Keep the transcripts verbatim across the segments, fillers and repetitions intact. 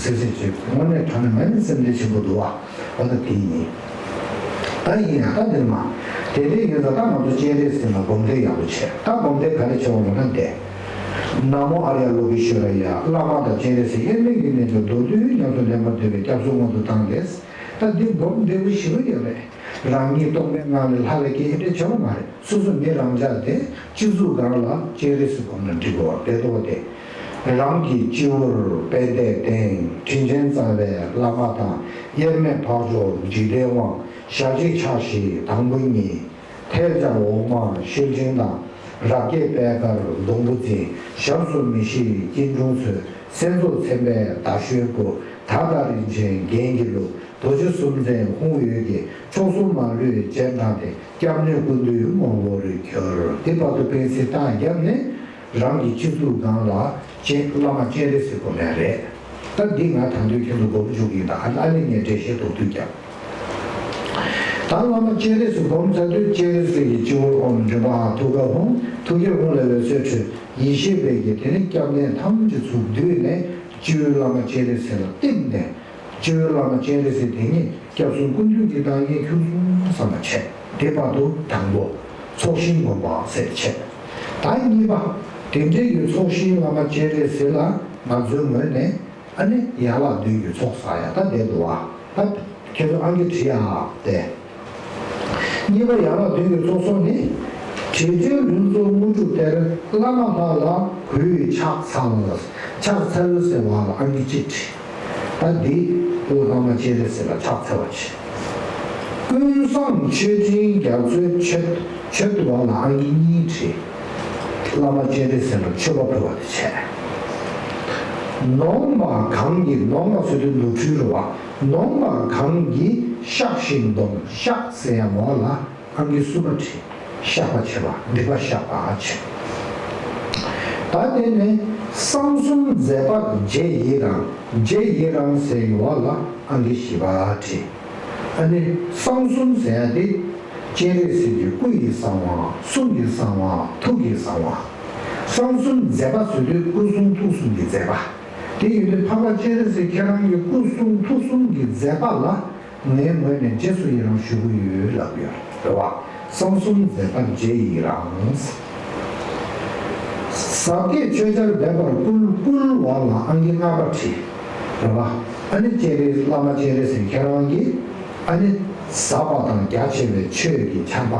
སེ་སེ་བྱེད་དགོས། དངོས་གནས་དྲང་གནས་མ་ཡིན་སེམས་ཁྲལ་ཆེན་པོ་འདུག་བ། འོ་ད་དེ་ཡིན། ད་ཡིན་ཡང་ད་འདིར་མ། དེ་འདྲའི་ཡིན་ཙང་ད་ང་ཚོ་སྤྱན་རས་གཟིགས་ལ་སྒོམ་བཟླས་ཡག་པོ་བྱས། ད་སྒོམ་བཟླས་ག་རེ་བྱེད་དགོས་ལབ་ན་འདི། ན་མོ་ཨཱརྱ་ལོ་ཀེ་ཤྭ་ར་ཡ། བླ་མ་དང་སྤྱན་རས་གཟིགས་དབྱེར་མེད་ཀྱི་གནས་ལུགས་མདོར་བསྡུས་ཉམས་སུ་ལེན་པར་འདོད་པའི་སྐྱབས་སུ་མངོན་དུ་བཏང་སྟེ། ད་འདི་སྒོམ་བདེ་པོ་ཞེ་པོ་ཡོད་རེད། རང་ཉིད་རྟོགས་པའི་ངང་ལས་ལྷ་ལ་སྐྱེ་ཡི་འདྲ་བྱེད་པ་མ་རེད། སོ་སོ་མི་རང་ཅག་དེ་སྤྱི་གཙུག་སྒང་ལ་སྤྱན་རས་གཟིགས་སྒོམ་ན་འགྲིག་གོ། དེ་ལྟ་བུ་སྟེ། རང་གི་སྤྱི་བོར་པད་ཟླའི་སྟེང་དྲིན་ཅན་རྩ་བའི་བླ་མ་དང་། དབྱེར་མེད་འཕགས་མཆོག་འཇིག་རྟེན་དབང་། ཞལ་གཅིག་ཕྱག་བཞི་དང་པོ་གཉིས། ཐལ་སྦྱར་འོག་མ་ཤེལ་ཕྲེང་དང་། རབ་རྒྱས་པད་དཀར་སྡོང་བུ་འཛིན། ཞབས་སུ་མི་ཤེས་སྐྱིལ་ཀྲུང་མཚོན། སེམས་རྩོལ་མཚན་དཔེ་ཟླ་གཞོན་སྐུ། དར་དང་རིན་ཆེན་རྒྱན་གྱི་གླུ། རྡོ་རྗེ་གསུམ་མཚན་ཧཱུྃ་འོད་ཀྱི། མཆོག་གསུམ་མ་ལུས་སྤྱན་དྲངས་ཏེ། སྐྱབས་གནས་ཀུན་འདུས་ངོ་བོར་གྱུར། དེ་བར་དུ་པཎ་ཆེན་རྟགས་བརྒྱབ་ནས། རང་གི་སྤྱི་གཙུག་སྒང་ལ་སྤྱན་བླ་མ་སྤྱན་རས་གཟིགས་སྒོམ་ཡ་རེད། ད་འདི་ང་ད་དུང་ཁྱེད་ཚོ་སྒོམ་བཅུག་གི་ཡིན། ད་ཨ་ཨ་ནི་ངས་འགྲེལ་བཤད་མདོར་བསྡུས་རྒྱབ། ད་བླ་མ་སྤྱན་རས་གཟིགས་སྒོམ་ཚར་དུས་སྤྱན་རས་གཟིགས་ཀྱི་སྤྱི་བོར་ཨོཾ་མགྲིན་པ་ཐུགས་ཀར་ཧཱུྃ། ཐུགས་ཀའི་ཧཱུྃ་ལས་འོད་ཟེར་འཕྲོས། ཡེ་ཤེས་པའི་གི་དེ་ནི་སྐྱབས་གནས་ཐམས་ཅད་ཚུར་བསྡུས་ནས་སྤྱི་བོའི་བླ་མ་སྤྱན་རས་གཟིགས་ལ་བསྟིམས་ནས། སྤྱི་བོའི་བླ་མ་སྤྱན་རས་གཟིགས་དེ་ཉིད་སྐྱབས་གསུམ་ཀུན་འདུས་ཀྱི་བདག་ཉིད་ཁྱོད་སོ་བསམ་པ་བྱས། དེ་བར་དུ་དང་པོ་ཚོགས་ཞིང་སྒོམ་པ་ཟེར་བྱས། ད་གཉིས་པ། དེ་འདྲའི་གི་ཚོགས་ཞིང་བླ་མ་སྤྱན་རས་གཟིགས་ལ་ང་ཚོའི་ངོས་ནས་ཨ་ནི་ཡན་ལག་བདུན་གྱི་ཚོགས་བསགས་ཡ་ད་བསྡད་འདུག་བ། ད་ཁྱེད་ཚོ་ཨང་ཀི་བྲིས་ཡ་སྟེ། གཉིས་པ་ཡན་ལག་བདུན་གྱི་ཚོགས་གསོག་ནི། དྲིན་ཅན་ལྷུན་རྫོགས་དངོས་གྲུབ་གཏེར། བླ་མ་ལྷ་ལ་གུས་ཕྱག་འཚལ། ཕྱག་འཚལ་ཟེར་བ་ལ་ཨང་ཀི་གཅིག་བྲིས། ད་འདི་ཨོ་བླ་མ་སྤྱན་རས་གཟིགས་ལ་ཕྱག་འཚལ་བ་བྱས། ཀུན་བཟང་མཆོད་སྤྲིན་རྒྱ་མཚོའི་མཆོད། མཆོད་བ་ལ་ཨང་ཀི་གཉིས་བྲིས། བླ་མ་སྤྱན་རས་གཟིགས་ལ་མཆོད་པ་ཕུལ་བ་དེ་བྱས། ནོངས་པ་གང་གིས། ནོངས་པ་ཟེར་དུས་ནོར་འཁྲུལ་རེད་བ། ནོངས་པ་གང་གིས་བཤགས་ཤིང་སྡོམ། བཤགས་ཟེར་ཡ་མོ་ལ་ཨང་ཀི་གསུམ་པ་བྲིས། བཤགས་པ་བྱེད་པ། སྡིག་པ་བཤགས་པ་བྱེད། ད་དེ་ནས་གསང་གསུམ་མཛད་པ་རྗེས་ཡི་རང་། རྗེས་ཡི་རང་ཟེར་ཡོད་བ་ལ་ཨང་ཀི་བཞི་པ་བྲིས། ཨ་ནི་གསང་གསུམ་ཟེར་ཡ་དེ་སྤྱན་རས་གཟིགས་ཀྱི་སྐུ་ཡི་གསང་བ། གསུང་གི་གསང་བ། ཐུགས་ཀྱི་གསང་བ། གསང་གསུམ་མཛད་པ་ཟེར་དུས་སྐུ་གསུང་ཐུགས་གསུམ་གྱི་མཛད་པ། དེ་ཡོད་དུས་འཕགས་པ་སྤྱན་རས་གཟིགས་ཁྱེད་རང་གི་སྐུ་གསུང་ཐུགས་གསུམ་གྱི་མཛད་པ་ལ་ངའི་ངོས་ནས་རྗེས་སུ་ཡི་རང་ཞུ་གི་ཡོད་ལབ་ཡོད་རེད་བ། གསང་གསུམ་མཛད་པ་རྗེས་ཡི་རང་། ཟབ་རྒྱས་ཆོས་ཆར་འབེབས་པར་བསྐུལ། བསྐུལ་བ་ལ་ཨང་ཀི་ལྔ་པ་བྲིས། རེད་བ། ཨ་ནི་སྤྱན་རས་བླ་མ་སྤྱན་རས་གཟིགས་ཁྱེད་རང་གིས་ཨ་ནི་ཟབ་པ་དང་རྒྱ་ཆེ་བའི་ཆོས་ཀྱི་ཆར་པ་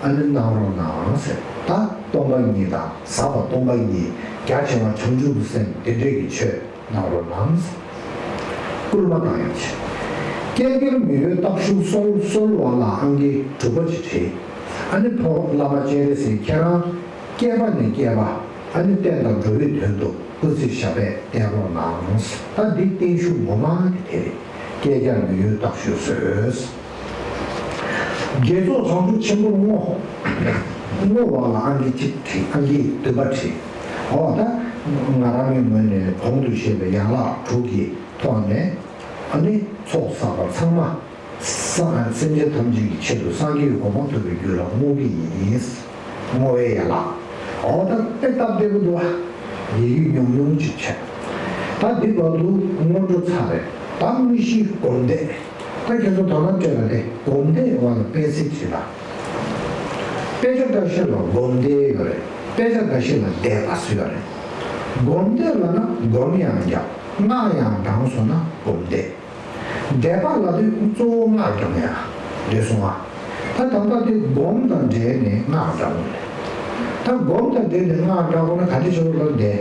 ཨ་ནི་གནང་རོགས་གནང་ཟེར། ད་སྟོང་པ་ཉིད་དང་ཟབ་པ་སྟོང་པ་ཉིད། རྒྱ་ཆེ་བ་བྱང་ཆུབ་ཀྱི་སེམས་དེ་འདྲས་ཀྱི་ཆོས་གནང་རོགས་གནང་། བསྐུལ་མ་བཏང་ཡག་བྱས། བསྐལ་བརྒྱར་མི་གཡོ་སྟག་ཞུ་གསོལ། གསོལ་བ་ལ་ཨང་ཀི་དྲུག་པ་ཅིག་བྲིས། ཨ་ནི་ཕོ་བླ་མ་སྤྱན་རས་གཟིགས་ཁྱེད་རང་བསྐལ་པ་ནས་བསྐལ་པ་ཨ་ནི་བསྟན་དང་འགྲོ་བའི་དོན་དུ་སྐུ་ཚེ་ཞབས་པད་བརྟན་རོགས་གནང་། ད་འདི་བརྟན་བཞུགས་ངོ་མ་དེ་དེ་རེད། བསྐལ་བརྒྱར་མི་གཡོ་སྟག་ཞུ་གསོལ། དགེ་ཚོགས་བྱང་ཆུབ་ཆེན་པོར་བསྔོ། བསྔོ་བ་ལ་ཨང་ཀི་གཅིག་བྲིས། ཨང་ཀི་བདུན་པ་བྲིས། འོ་ད་ང་རང་གི་ངོས་ནས་གོང་དུ་བཤད་པའི་ཡན་ལག་དྲུག་གི་ཐོག་ནས་ཨ་ནི་ཚོགས་བསགས་པ་ཚང་མ་སངས་སེམས་ཅན་ཐམས་ཅད་ཀྱི་ཆེད་དུ་སངས་རྒྱས་ཀྱི་གོ་འཕང་ཐོབ་པའི་རྒྱུ་ལ་བསྔོ་གི་ཡིན། བསྔོ་བའི་ཡན་ལག་འོ་ད་དཔེ་སྟབས་བདེ་པོ་འདུག་ཨ། ཡི་གེ་ཉུང་ཉུང་ཅིག་བྱས། ད་འདི་བར་དུ་སྔོན་འགྲོ་ཚར་རེད། ད་དངོས་གཞི་སྒོམ་བཟླས། ད་ཁྱེད་ཚོ་དོ་སྣང་སྤྲད་པ་དེ་སྒོམ་བཟླས་བ་ལ་དཔེ་སྲིད་བྱེད་ལ། དཔེ་ཆ་འགའ་ཤས་ལ་སྒོམ་བཟླས་ཡོད་རེད། དཔེ་ཆ་འགའ་ཤས་ལ་བཟླས་པ་ཟེར་ཡོད་རེད། སྒོམ་བཟླས་ལབ་ན་སྒོམ་ཡང་རྒྱག་སྔགས་ཡང་བགྲང་སོང་ན་སྒོམ་བཟླས། བཟླས་པ་ལབ་དུས་གཙོ་བོ་སྔགས་བགྲང་ཡ་རེད་སོང་ང་། ད་དམ་པ་དེ་སྒོམ་དང་འབྲེལ་ནས་སྔགས་བགྲང་དགོས་རེད། ད་སྒོམ་དང་འབྲེལ་ནས་སྔགས་བགྲང་དགོས་ན་ག་འདྲ་བྱེད་དགོས་ལབ་དེ།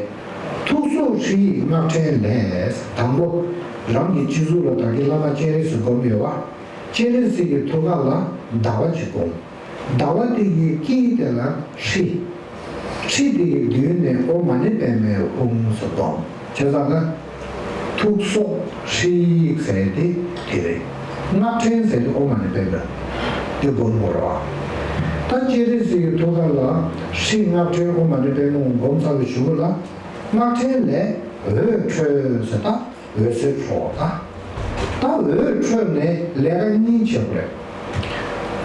ཐུགས་སྲོག་ཧྲཱིཿ་སྔགས་ཕྲེང་ལས། དང་པོ། རང་གི་སྤྱི་གཙུག་ལ་ད་གིན་བླ་མ་སྤྱན་རས་གཟིགས་སྒོམ་ཡོད་པ། སྤྱན་རས་གཟིགས་ཀྱི་ཐུགས་ཀ་ལ་ཟླ་བ་ཅིག་སྒོམ། ཟླ་བ་དེ་གི་དཀྱིལ་དེ་ལ་ཧྲཱིཿ། ཧྲཱིཿ་དེ་གི་མདུན་ནས་ཨོཾ་མ་ཎི་པདྨེ་ཧཱུྃ་སུ་སྒོམ། བྱས་ཙང་ན། ཐུགས་སྲོག་ཧྲཱིཿ་ཟེར་དེ་དེ་རེད། སྔགས་ཕྲེང་ཟེར་དེ་ཨོཾ་མ་ཎི་པདྨེ་དེ་སྒོམ་དགོས་རེད་བ། ད་སྤྱན་རས་གཟིགས་ཀྱི་ཐུགས་ཀ་ལ་ཧྲཱིཿ་སྔགས་ཕྲེང་ཨོཾ་མ་ཎི་པདྨེ་ཧཱུྃ་སྒོམ་ཚར་བའི་གཞུག་གུ་ལ། སྔགས་ཕྲེང་ལས་འོད་འཕྲོས་ཟེར་ད། འོད་ཟེར་འཕྲོ་བ་དང་། ད་འོད་འཕྲོས་ནས་ལས་ཀ་གཉིས་བྱེད་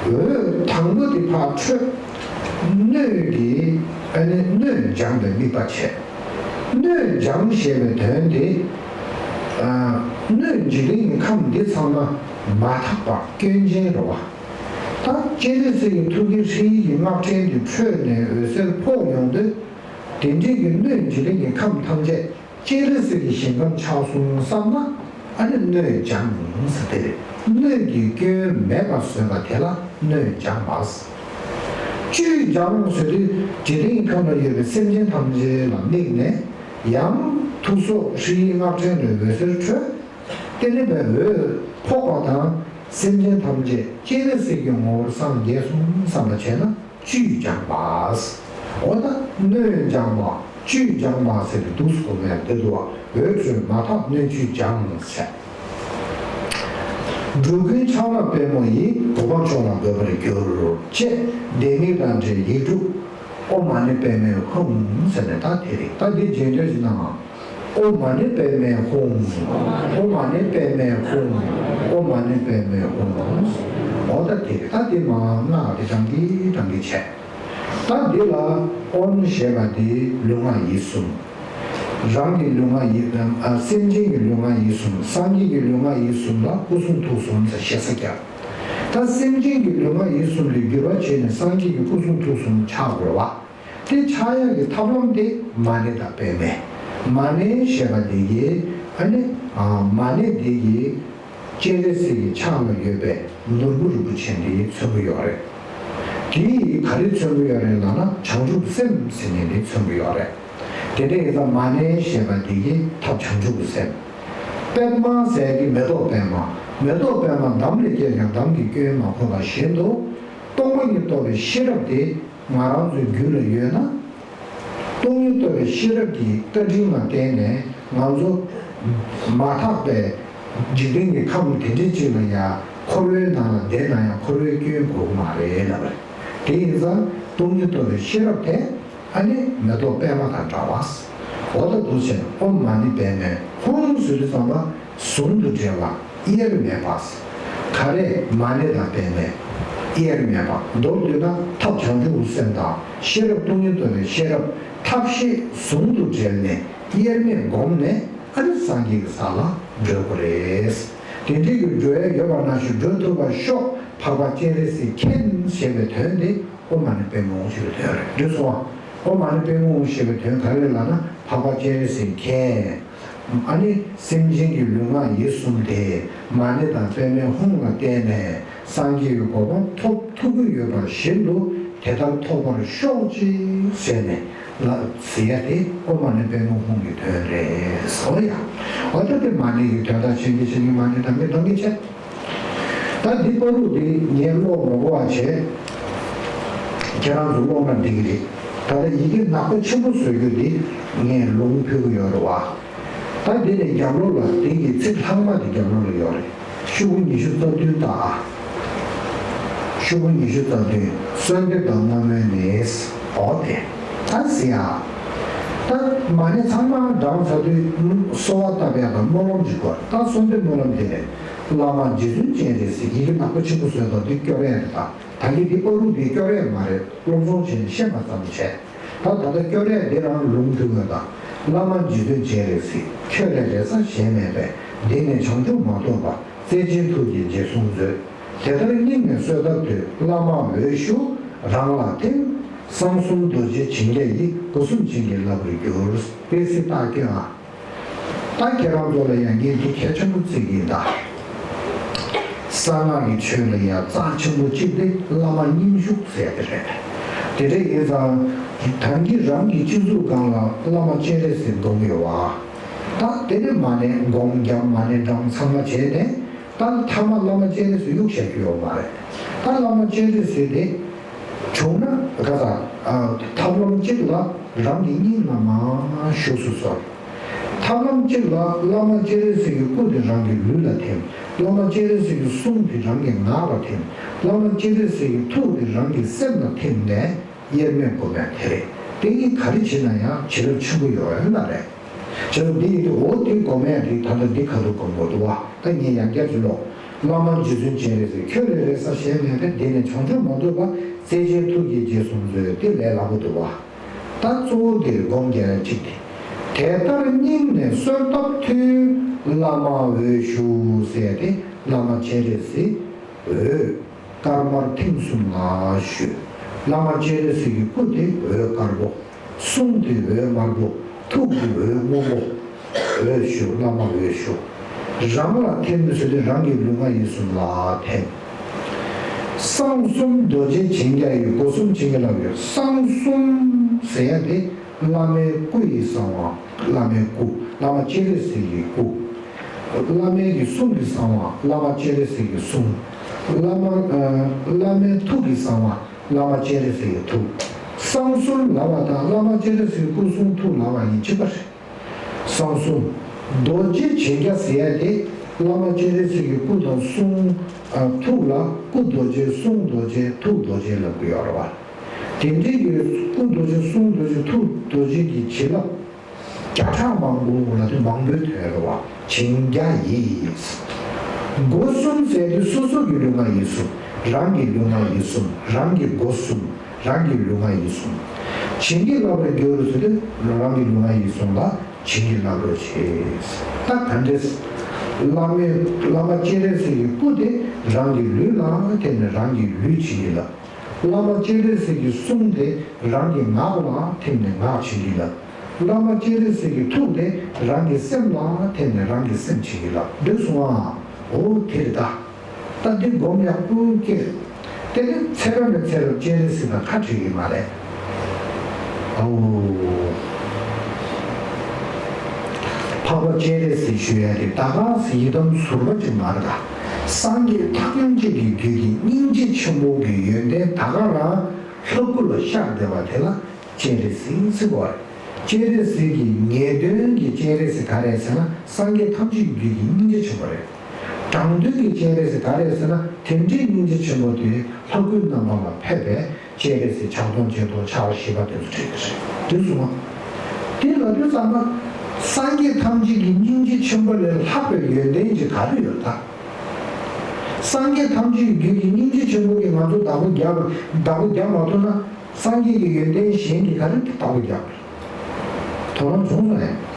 དགོས་རེད། འོད་དང་པོ་དེ་ཕར་འཕྲོས། སྣོད་ཀྱི་ཨ་ནི་སྣོད་སྦྱངས་པའི་དམིགས་པ་བྱས། སྣོད་སྦྱངས་ཞེས་པའི་དོན་དེ། སྣོད་འཇིག་རྟེན་གྱི་ཁམས་འདི་ཚང་མ་མ་དག་པ་སྐྱོན་ཅན་རེད་བ། ད་སྤྱན་རས་གཟིགས་ཀྱི་ཐུགས་ཀའི་ཧྲཱིཿཡིག་གི་སྔགས་ཕྲེང་དེ་འཕྲོས་ནས་འོད་ཟེར་ཕོག་ཡོང་དུས། དེ་འདྲའི་གི་སྣོད་འཇིག་རྟེན་གྱི་ཁམས་ཐམས་ཅད་སྤྱན་རས་གཟིགས་ཀྱི་ཞིང་ཁམས་ཆགས་སོང་བསམ་ན། ཨ་ནི་སྣོད་སྦྱངས་ཟེར་དེ་རེད། སྣོད་ཀྱི་སྐྱོན་མེད་པར་བཟོས་པ་དེ་ལ་སྣོད་སྦྱངས་པ། བཅུད་སྦྱངས་ཟེར་དུས་འཇིག་རྟེན་གྱི་ཁམས་ལ་ཡོད་པའི་སེམས་ཅན་ཐམས་ཅད་ལ་དམིགས་ནས། ཡང་ཐུགས་སྲོག་ཧྲཱིཿཡིག་སྔགས་ཕྲེང་ནས་འོད་ཟེར་འཕྲོས། དེ་ནས་འོད་ཕོག་པ་དང་སེམས་ཅན་ཐམས་ཅད་སྤྱན་རས་གཟིགས་ཀྱི་ངོ་བོར་སངས་རྒྱས་སོང་བསམ་པ་བྱས་ན་བཅུད་སྦྱངས་པ། འོ་ད་སྣོད་སྦྱངས་པ་བཅུད་སྦྱངས་པ་ཟེར་ཏེ་འདུག་སེ་གོ་མེད་དེ་འདུག་བ། འོད་འཕྲོས་མ་དག་སྣོད་བཅུད་སྦྱངས་ཟེར། འགྲོ་ཀུན་ཕྱག་ན་པདྨོ་ཡིས། གོ་འཕང་མཆོག་ལ་འགོད་པར་འགྱུར། ཅེས་ལྡེ་མིག་དང་འབྲེལ་ཡིག་དྲུག་ཨོཾ་མ་ཎི་པདྨེ་ཧཱུྃ་ཟེར་ནས་ད་དེ་རེད། ད་འདི་རྗེས་ཟློས་ཞིག་གནང་ཨ། ཨོཾ་མ་ཎི་པདྨེ་ཧཱུྃ། ཨོཾ་མ་ཎི་པདྨེ་ཧཱུྃ། ཨོཾ་མ་ཎི་པདྨེ་ཧཱུྃ། འོ་ད་དེ་རེད། ད་འདི་མར་སྔགས་དེ་བགྲང་གིན་བགྲང་གིན་བྱས། ད་འདི་ལ་ཨོཾ་ཞེས་པ་འདི་ལུས་ངག་ཡིད་གསུམ། རང་གི་ལུས་ངག་ཡིད། ཨ། སེམས་ཅན་གྱི་ལུས་ངག་ཡིད་གསུམ། སངས་རྒྱས་ཀྱི་ལུས་ངག་ཡིད་གསུམ་ལ་སྐུ་གསུང་ཐུགས་གསུམ་ཟེར་ཞེ་ས་བརྒྱབ། ད་སེམས་ཅན་གྱི་ལུས་ངག་ཡིད་གསུམ་དེ་འགྱུར་བ་བྱས་ནས་སངས་རྒྱས་ཀྱི་སྐུ་གསུང་ཐུགས་གསུམ་ཆགས་དགོས་པ། དེ་ཆགས་ཡག་གི་ཐབས་ལམ་དེ་མ་ཎི་དང་པདྨེ། མ་ཎི་ཞེས་པ་དེ་གིས་ཨ་ནི། ཨ། མ་ཎི་དེ་གིས་སྤྱན་རས་གཟིགས་ཀྱི་ཕྱག་ལ་ཡོད་པའི་ནོར་བུ་རིན་པོ་ཆེ་འདི་མཚོན་གྱི་ཡོད་རེད། དེ་གིས་ག་རེ་མཚོན་གྱི་ཡོད་རེད་ལབ་ན་བྱང་ཆུབ་སེམས་ཟེར་མཁན་འདི་མཚོན་གྱི་ཡོད་རེད། དེ་འདྲ་ཡིན་ཙང་མ་ཎི་ཞེས་པ་འདི་གིས་ཐབས་བྱང་ཆུབ་ཀྱི་སེམས། པདྨ་ཟེར་གྱི་མེ་ཏོག་པདྨ། མེ་ཏོག་པདྨ་འདམ་ལས་སྐྱེས་ཀྱང་འདམ་གྱི་སྐྱོན་མ་གོས་པ་བཞིན་དུ། སྟོང་པ་ཉིད་རྟོགས་པའི་ཤེས་རབ་དེ་ང་རང་ཚོའི་རྒྱུད་ལ་ཡོད་ན། སྟོང་ཉིད་རྟོགས་པའི་ཤེས་རབ་ཀྱི་བཀའ་དྲིན་ལ་བརྟེན་ནས་ང་ཚོ་མ་དག་པའི་འཇིག་རྟེན་གྱི་ཁམས་དེ་འདྲའི་ཅིག་ལ་ཡང་འཁོར་བའི་ནང་ལ་བསྡད་ན་ཡང་འཁོར་བའི་སྐྱོན་གོ་གི་མ་རེད་ལབ་པ་རེད། དེ་ཡིན་ཙང་སྟོང་ཉིད་རྟོགས་པའི་ཤེས་རབ་དེ། ཨ་ནི་མེ་ཏོག་པདྨ་དང་འདྲ་བ། འོ་ད་འདུག་བྱས་ན་ཨོཾ་མ་ཎི་པདྨེ་ཧཱུྃ་ཟེར་དུས་ཙམ་པ་ཟུང་དུ་འབྲེལ་བ་དབྱེར་མེད་པ། ག་རེ་མ་ཎི་དང་པདྨེ་དབྱེར་མེད་པ། མདོར་བསྡུས་ན་ཐབས་བྱང་ཆུབ་ཀྱི་སེམས་དང་ཤེས་རབ་སྟོང་ཉིད་རྟོགས་པའི་ཤེས་རབ་ཐབས་ཤེས་ཟུང་དུ་འབྲེལ་ནས་དབྱེར་མེད་བསྒོམས་ནས་ཨ་ནི་སངས་རྒྱས་ཀྱི་ས་ལ་འགྲོ་དགོས་རེད། དེ་འདྲའི་གི་འགྲོ་ཡ་ཡོད་པ་ན་ཞུ་འགྲོ་ཐུབ་པར་ཤོག་འཕགས་པ་སྤྱན་རས་གཟིགས་མཁྱེན་ཞེས་པའི་དོན་དེ། ཨོཾ་མ་ཎི་པདྨེ་ཧཱུྃ་ཞེས་པའི་དོན་རེད། འགྲོ་སོང་བ། ཨོཾ་མ་ཎི་པདྨེ་ཧཱུྃ་ཞེས་པའི་དོན་ག་རེ་རེད་ལབ་ན་འཕགས་པ་སྤྱན་རས་གཟིགས་མཁྱེན། ཨ་ནི་སེམས་ཅན་གྱི་ལུས་ངག་ཡིད་གསུམ་དེ་མ་ཎི་དང་པདྨེ་ཧཱུྃ་ལ་བརྟེན་ནས་སངས་རྒྱས་ཀྱི་གོ་འཕང་ཐོབ་ཐུབ་ཀྱི་ཡོད་པ་བཞིན་དུ་དེ་ལྟར་ཐོབ་པར་ཤོག་ཅིག་ཟེར་ནས་ལ་ཟེར་ཡ་དེ་ཨོཾ་མ་ཎི་པདྨེ་ཧཱུྃ་གི་དོན་རེད་ཟེར་བ་ཡ། འོ་ད་དེ་མ་ཎི་གི་དོན་དག་ཆེན་གྱི་ཆེན་གྱི་མ་ཎི་དང་གི་དང་གི་ཆེ། ད་འདི་པ་རུ་འདི་ངས་ཀློག་མ་དགོས་པ་བྱས། ཁྱེད་རང་ཚོ་ཀློག་ན་འགྲིག་གི་རེད། ད་ལྟ་ཡི་གེ་ནག་པོ་ཆེན་པོ་བཟོ་རྒྱུ་འདི་ངས་ལུང་ཕུལ་གི་ཡོད་རེད་བ། ད་འདི་ནས་རྒྱབ་ལོགས་ལ་འདི་གི་ཚིག་ལྷག་མ་འདི་རྒྱབ་ལོགས་ལ་ཡོད་རེད། ཤོག་གུ་ཉི་ཤུ་རྩ་བདུན་ལྟ་ཨ། ཤོག་གུ་ཉི་ཤུ་རྩ་བདུན། གསོལ་འདེབས་དང་བསྔོ་སྨོན་ནི། འོ་དེ། ད་ཟེར་ཡ། ད་མ་ཎི་ཚང་མ་བགྲངས་ཚར་དུས་གསོལ་བ་བཏབ་ཡག་དང་སྨོན་ལམ་ཅིག་དགོས། ད་གསོལ་འདེབས་སྨོན་ལམ་དེ་རེད། བླ་མ་རྗེ་བཙུན་སྤྱན་རས་གཟིགས། ཡི་གེ་ནག་པོ་ཆེན་པོ་བཟོས་དང་འདི་སྐྱོར་ཡས་རེད་ད། ད་གིན་འདི་པ་རུ་འདི་སྐྱོར་ཡས་མ་རེད། སློབ་སྦྱོང་བྱས་ནས་ཤེས་པ་ཙམ་བྱས། ད་ད་ལྟ་སྐྱོར་ཡས་འདི་རང་ལུང་ཕུལ་དགོས་ད། བླ་མ་རྗེ་བཙུན་སྤྱན་རས་གཟིགས། ཁྱོད་ལས་རེ་ས་གཞན་མེད་པས། འདི་ནས་བྱང་ཆུབ་མ་ཐོབ་པ། བརྩེ་ཆེན་ཐུགས་ཀྱིས་རྗེས་བཟུང་མཛོད། དེ་ལྟར་སྙིང་ནས་གསོལ་བཏབ་དུས། བླ་མ་འོད་ཞུ་རང་ལ་ཐིམ། གསང་གསུམ་རྡོ་རྗེ་བྱིན་གྱིས་ཡིས། སྒོ་གསུམ་བྱིན་གྱིས་བརླབ་པར་གྱུར། པེ་སི་རྟགས་སྐྱོན་ཨ། ད་ཁྱེད་རང་ཚོ་ལ་ཡང་ངས་འདི་གལ་ཆེན་པོ་བརྩི་གི་ཡིན་ད། གསང་སྔགས་ཀྱི་ཆོས་ལ་ཡང་རྩ་ཆེན་པོ་གཅིག་དེ་བླ་མ་སྙིང་ཞུགས་ཟེར་ཡ་དེ་རེད། དེ་འདྲ་ཡིན་ཙང་། ད་གིན་རང་གི་སྤྱི་གཙུག་སྒང་ལ་བླ་མ་སྤྱན་རས་གཟིགས་སྒོམ་ཡོད་བ། ད་དེ་ནས་མ་ཎི་སྒོམ་རྒྱབ་མ་ཎི་བགྲང་ཚང་མ་བྱས་ནས། ད་མཐའ་མ་བླ་མ་སྤྱན་རས་གཟིགས་གཡུག་བཞག་རྒྱུ་ཡོད་མ་རེད། ད་བླ་མ་སྤྱན་རས་གཟིགས་དེ་བྱུང་ན་ག་ས་ཨ་ཐབས་ལམ་གཅིག་ལ་རང་གི་སྙིང་ལ་མར་ཞུགས་སུ་གསོལ། ཐབས་ལམ་གཅིག་ལ་བླ་མ་སྤྱན་རས་གཟིགས་ཀྱི་སྐུ་དེ་རང་གི་ལུས་ལ་ཐིམ། བླ་མ་སྤྱན་རས་གཟིགས་ཀྱི་གསུང་དེ་རང་གི་ངག་ལ་ཐིམ། བླ་མ་སྤྱན་རས་གཟིགས་ཀྱི་ཐུགས་དེ་རང་གི་སེམས་ལ་ཐིམ་ནས། དབྱེར་མེད་སྒོམ་ཡ་དེ་རེད། དེ་གཉིས་ག་རེ་བྱེད་ན་ཡང་བྱེད་རབས་ཆེན་པོ་ཡོད་ཡོད་མ་རེད། བྱེད་རབས་འདི་ཡིན་དུས་འོ་དེ་སྒོམ་ཡ་དེ་ད་ལྟ་འདི་ག་དུས་སྒོམ་དགོས་འདུག་བ། ད་ངས་ཡང་བསྐྱར་ཅིག་ཀློག་བླ་མ་རྗེ་བཙུན་སྤྱན་རས་གཟིགས། ཁྱོད་ལས་རེ་ས་གཞན་མེད་པས། འདི་ནས་བྱང་ཆུབ་མ་ཐོབ་པ། བརྩེ་ཆེན་ཐུགས་ཀྱིས་རྗེས་བཟུང་མཛོད། དེ་ལས་སླ་པོ་འདུག་བ། ད་གཙོ་བོ་དེ་སྒོམ་རྒྱག་ཡ་གཅིག་དེ། དེ་ལྟར་སྙིང་ནས་གསོལ་བཏབ་མཐུས། བླ་མ་འོད་ཞུ་ཟེར་ཏེ་བླ་མ་སྤྱན་རས་གཟིགས་འོད་དཀར་དམར་མཐིང་གསུམ་ལ་ཞུ། བླ་མ་སྤྱན་རས་གཟིགས་ཀྱི་སྐུ་དེ་འོད་དཀར་པོ། གསུང་དེ་འོད་དམར་པོ། ཐུགས་དེ་འོད་སྔོན་པོ། འོད་ཞུ། བླ་མ་འོད་ཞུ། རང་ལ་ཐིམ་ཟེར་དུས་རང་གི་ལུས་ངག་ཡིད་གསུམ་ལ་ཐིམ། གསང་གསུམ་རྡོ་རྗེ་འཆང་རྒྱ་ཡི། སྒོ་གསུམ་བྱིན་གྱིས་བརླབས་ཡོད། གསང་གསུམ་ཟེར་ཡ་དེ་བླ་མའི་སྐུ་ཡི་གསང་བ། བླ་མའི་སྐུ། བླ་མ་སྤྱན་རས་གཟིགས་ཀྱི་སྐུ། བླ་མའི་གི་གསུང་གི་གསང་བ། བླ་མ་སྤྱན་རས་གཟིགས་ཀྱི་གསུང་། བླ་མ་ཨ་བླ་མའི་ཐུགས་ཀྱི་གསང་བ། བླ་མ་སྤྱན་རས་གཟིགས་ཀྱི་ཐུགས། གསང་གསུམ་ལབ་པ་དང་བླ་མ་སྤྱན་རས་གཟིགས་ཀྱི་སྐུ་གསུང་ཐུགས་ལབ་པ་གཉིས་གཅིག་པ་རེད། གསང་གསུམ། རྡོ་རྗེ་འཆང་རྒྱ་ཟེར་ཡ་དེ་བླ་མ་སྤྱན་རས་གཟིགས་ཀྱི་སྐུ་དང་གསུང་ཨ་ཐུགས་ལ་སྐུ་རྡོ་རྗེ་གསུང་རྡོ་རྗེ་ཐུགས་རྡོ་རྗེ་ལབ་ཀྱི་ཡོད་རེད་བ། དེ་འདྲའི་གི་སྐུ་རྡོ་རྗེ་གསུང་རྡོ་རྗེ་ཐུགས་རྡོ་རྗེ་གི་བྱིན་རླབས་བརྒྱ་ཕྲག་མང་པོ་ལ་དེ་མང་པོའི་དོན་རེད་བ། འཆང་རྒྱ་ཡིས། སྒོ་གསུམ་ཟེར་དུས་སོ་སོ་གི་ལུས་ངག་ཡིད་གསུམ། རང་གི་ལུས་ངག་ཡིད་གསུམ། རང་གི་སྒོ་གསུམ། རང་གི་ལུས་ངག་ཡིད་གསུམ། བྱིན་གྱིས་བརླབ་པར་འགྱུར་ཟེར་དུས་རང་གི་ལུས་ངག་ཡིད་གསུམ་ལ་བྱིན་གྱིས་བརླབ་རོགས་བྱེད། ད་ག་འདྲས། བླ་མའི་བླ་མ་སྤྱན་རས་གཟིགས་ཀྱི་སྐུ་དེ་རང་གི་ལུས་ལ་ཐིམ་ནས་རང་གི་ལུས་བྱིན་གྱིས་བརླབ། བླ་མ་སྤྱན་རས་གཟིགས་ཀྱི་གསུང་དེ་རང་གི་ངག་ལ་ཐིམ་ནས་ངག་བྱིན་གྱིས་བརླབ། བླ་མ་སྤྱན་རས་གཟིགས་ཀྱི་ཐུགས་དེ་རང་གི་སེམས་ལ་ཐིམ་ནས་རང་གི་སེམས་བྱིན་གྱིས་བརླབ། འདོད་སོང་ཨ། འོ་དེ་རེད་ད། ད་འདི་སྒོམ་ཡག་པོ་སྐྱེས། དེ་ནི་ཚེ་རབས་ནས་ཚེ་རབས་སྤྱན་རས་གཟིགས་དང་ཁ་བྲལ་གྱི་མ་རེད། ཨོ། འཕགས་པ་སྤྱན་རས་གཟིགས་ཞུ་ཡ་དེ་ད་ག་སེ་ཡི་དམ་ཟུར་པ་ཅིག་མ་རེད་ད། སངས་རྒྱས་ཐམས་ཅད་ཀྱི་རྒྱུད་ཀྱི་སྙིང་རྗེ་ཆེན་པོ་གི་ཡོན་ཏན་ད་ག་རང་ལྷ་སྐུ་ལ་ཤར་བསྡད་པ་དེ་ལ་སྤྱན་རས་གཟིགས་ཟེར་བ་རེད། སྤྱན་རས་གཟིགས་ཀྱི་ངེས་དོན་གྱི་སྤྱན་རས་གཟིགས་ག་རེ་ཟེར་ན་སངས་རྒྱས་ཐམས་ཅད་ཀྱི་རྒྱུད་ཀྱི་སྙིང་རྗེ་ཆེན་པོ་རེད། དྲང་དོན་གྱི་སྤྱན་རས་གཟིགས་ག་རེ་ཟེར་ན་དེ་འདྲའི་སྙིང་རྗེ་ཆེན་པོ་དེ་ལྷ་སྐུའི་རྣམ་པ་ལ་ཕེབས་པས་སྤྱན་རས་གཟིགས་ཕྱག་སྟོང་སྤྱན་སྟོང་ཕྱག་བཞི་པ་དེ་ཚོ་བྲིས་ཀྱི་རེད། དེ་སོང་བ། དེ་ལབ་དུས་ཙམ་པ། སངས་རྒྱས་ཐམས་ཅད་ཀྱི་སྙིང་རྗེ་ཆེན་པོ་ལས་ལྷག་པའི་ཡོན་ཏན་ཅིག་ག་རེ་ཡོད་ད། སངས་རྒྱས་ཐམས་ཅད་ཀྱི་རྒྱུད་ཀྱི་སྙིང་རྗེ་ཆེན་པོ་གིས་ང་ཚོ་བདག་པོ་རྒྱག་བདག་པོ་རྒྱག་མ་ཐུབ་ན། སངས་རྒྱས་ཀྱི་ཡོན་ཏན་གཞན་གྱིས་ག་རེ་བདག་པོ་རྒྱག་དོ་སྣང་བྱུང་སོང་ངས།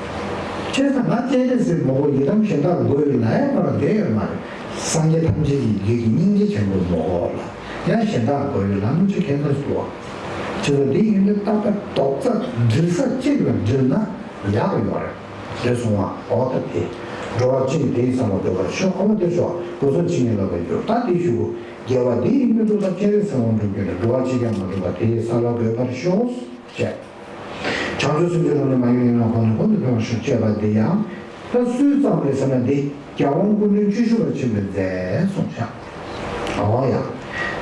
བྱས་ཙང་ང་སྤྱན་རས་གཟིགས་མ་གོ་ཡི་དམ་གཞན་དག་གོ་ཡོད་ལབ་ཡ་མ་རེད། བསྡད་ཡོད་མ་རེད། སངས་རྒྱས་ཐམས་ཅད་ཀྱི་རྒྱུད་ཀྱི་སྙིང་རྗེ་ཆེན་པོ་མ་གོ་ལ་ཡང་གཞན་དག་གོ་ཡོད་ལབ་ནི་ཅི་ཁྱད་མཚར་འདུག་བ། བྱས་ཙང་འདི་ཡིན་དུས་རྟག་པར་རྡོག་རྩ་འགྲིལ་ས་གཅིག་ལ་འགྲིལ་ན་ཡག་ཡོད་རེད། རེད་སོང་བ། འོ་ད་དེ། འགྲོ་བ་གཅིག་དེའི་བསམ་པ་འགོད་པར་ཤོག་ཨ་མ་དེ་ཤོག་སྒོ་གསུམ་བྱིན་གྱིས་བརླབ་པར་འགྱུར། ད་དེ་ཞུ་དགོས། དགེ་བ་འདི་ཡིས་སྨིན་གྲོལ་དང་། སྤྱན་རས་གཟིགས་དབང་འགྲུབ་གྱུར་ནས། འགྲོ་བ་གཅིག་ཀྱང་མ་གྲུབ་པ། དེ་ཡི་བསམ་པ་འགོད་པར་ཤོག་ཅེས། བྱང་ཆུབ་སེམས་མཆོག་རང་ལས་མ་གཡོས་ཡིན་ནོ། གོང་ནས་གོང་དུ་འཕེལ་བར་ཤོག་ཅེས་པ་འདི་ཡང་ད་སུའི་ཙམ་རེད་ཟེར་ན་འདི་རྒྱལ་དབང་སྐུ་ཕྲེང་བཅུ་བཞི་པ་ཆེན་པོས་མཛད་གསུངས་ཤག་འོ་ཡ།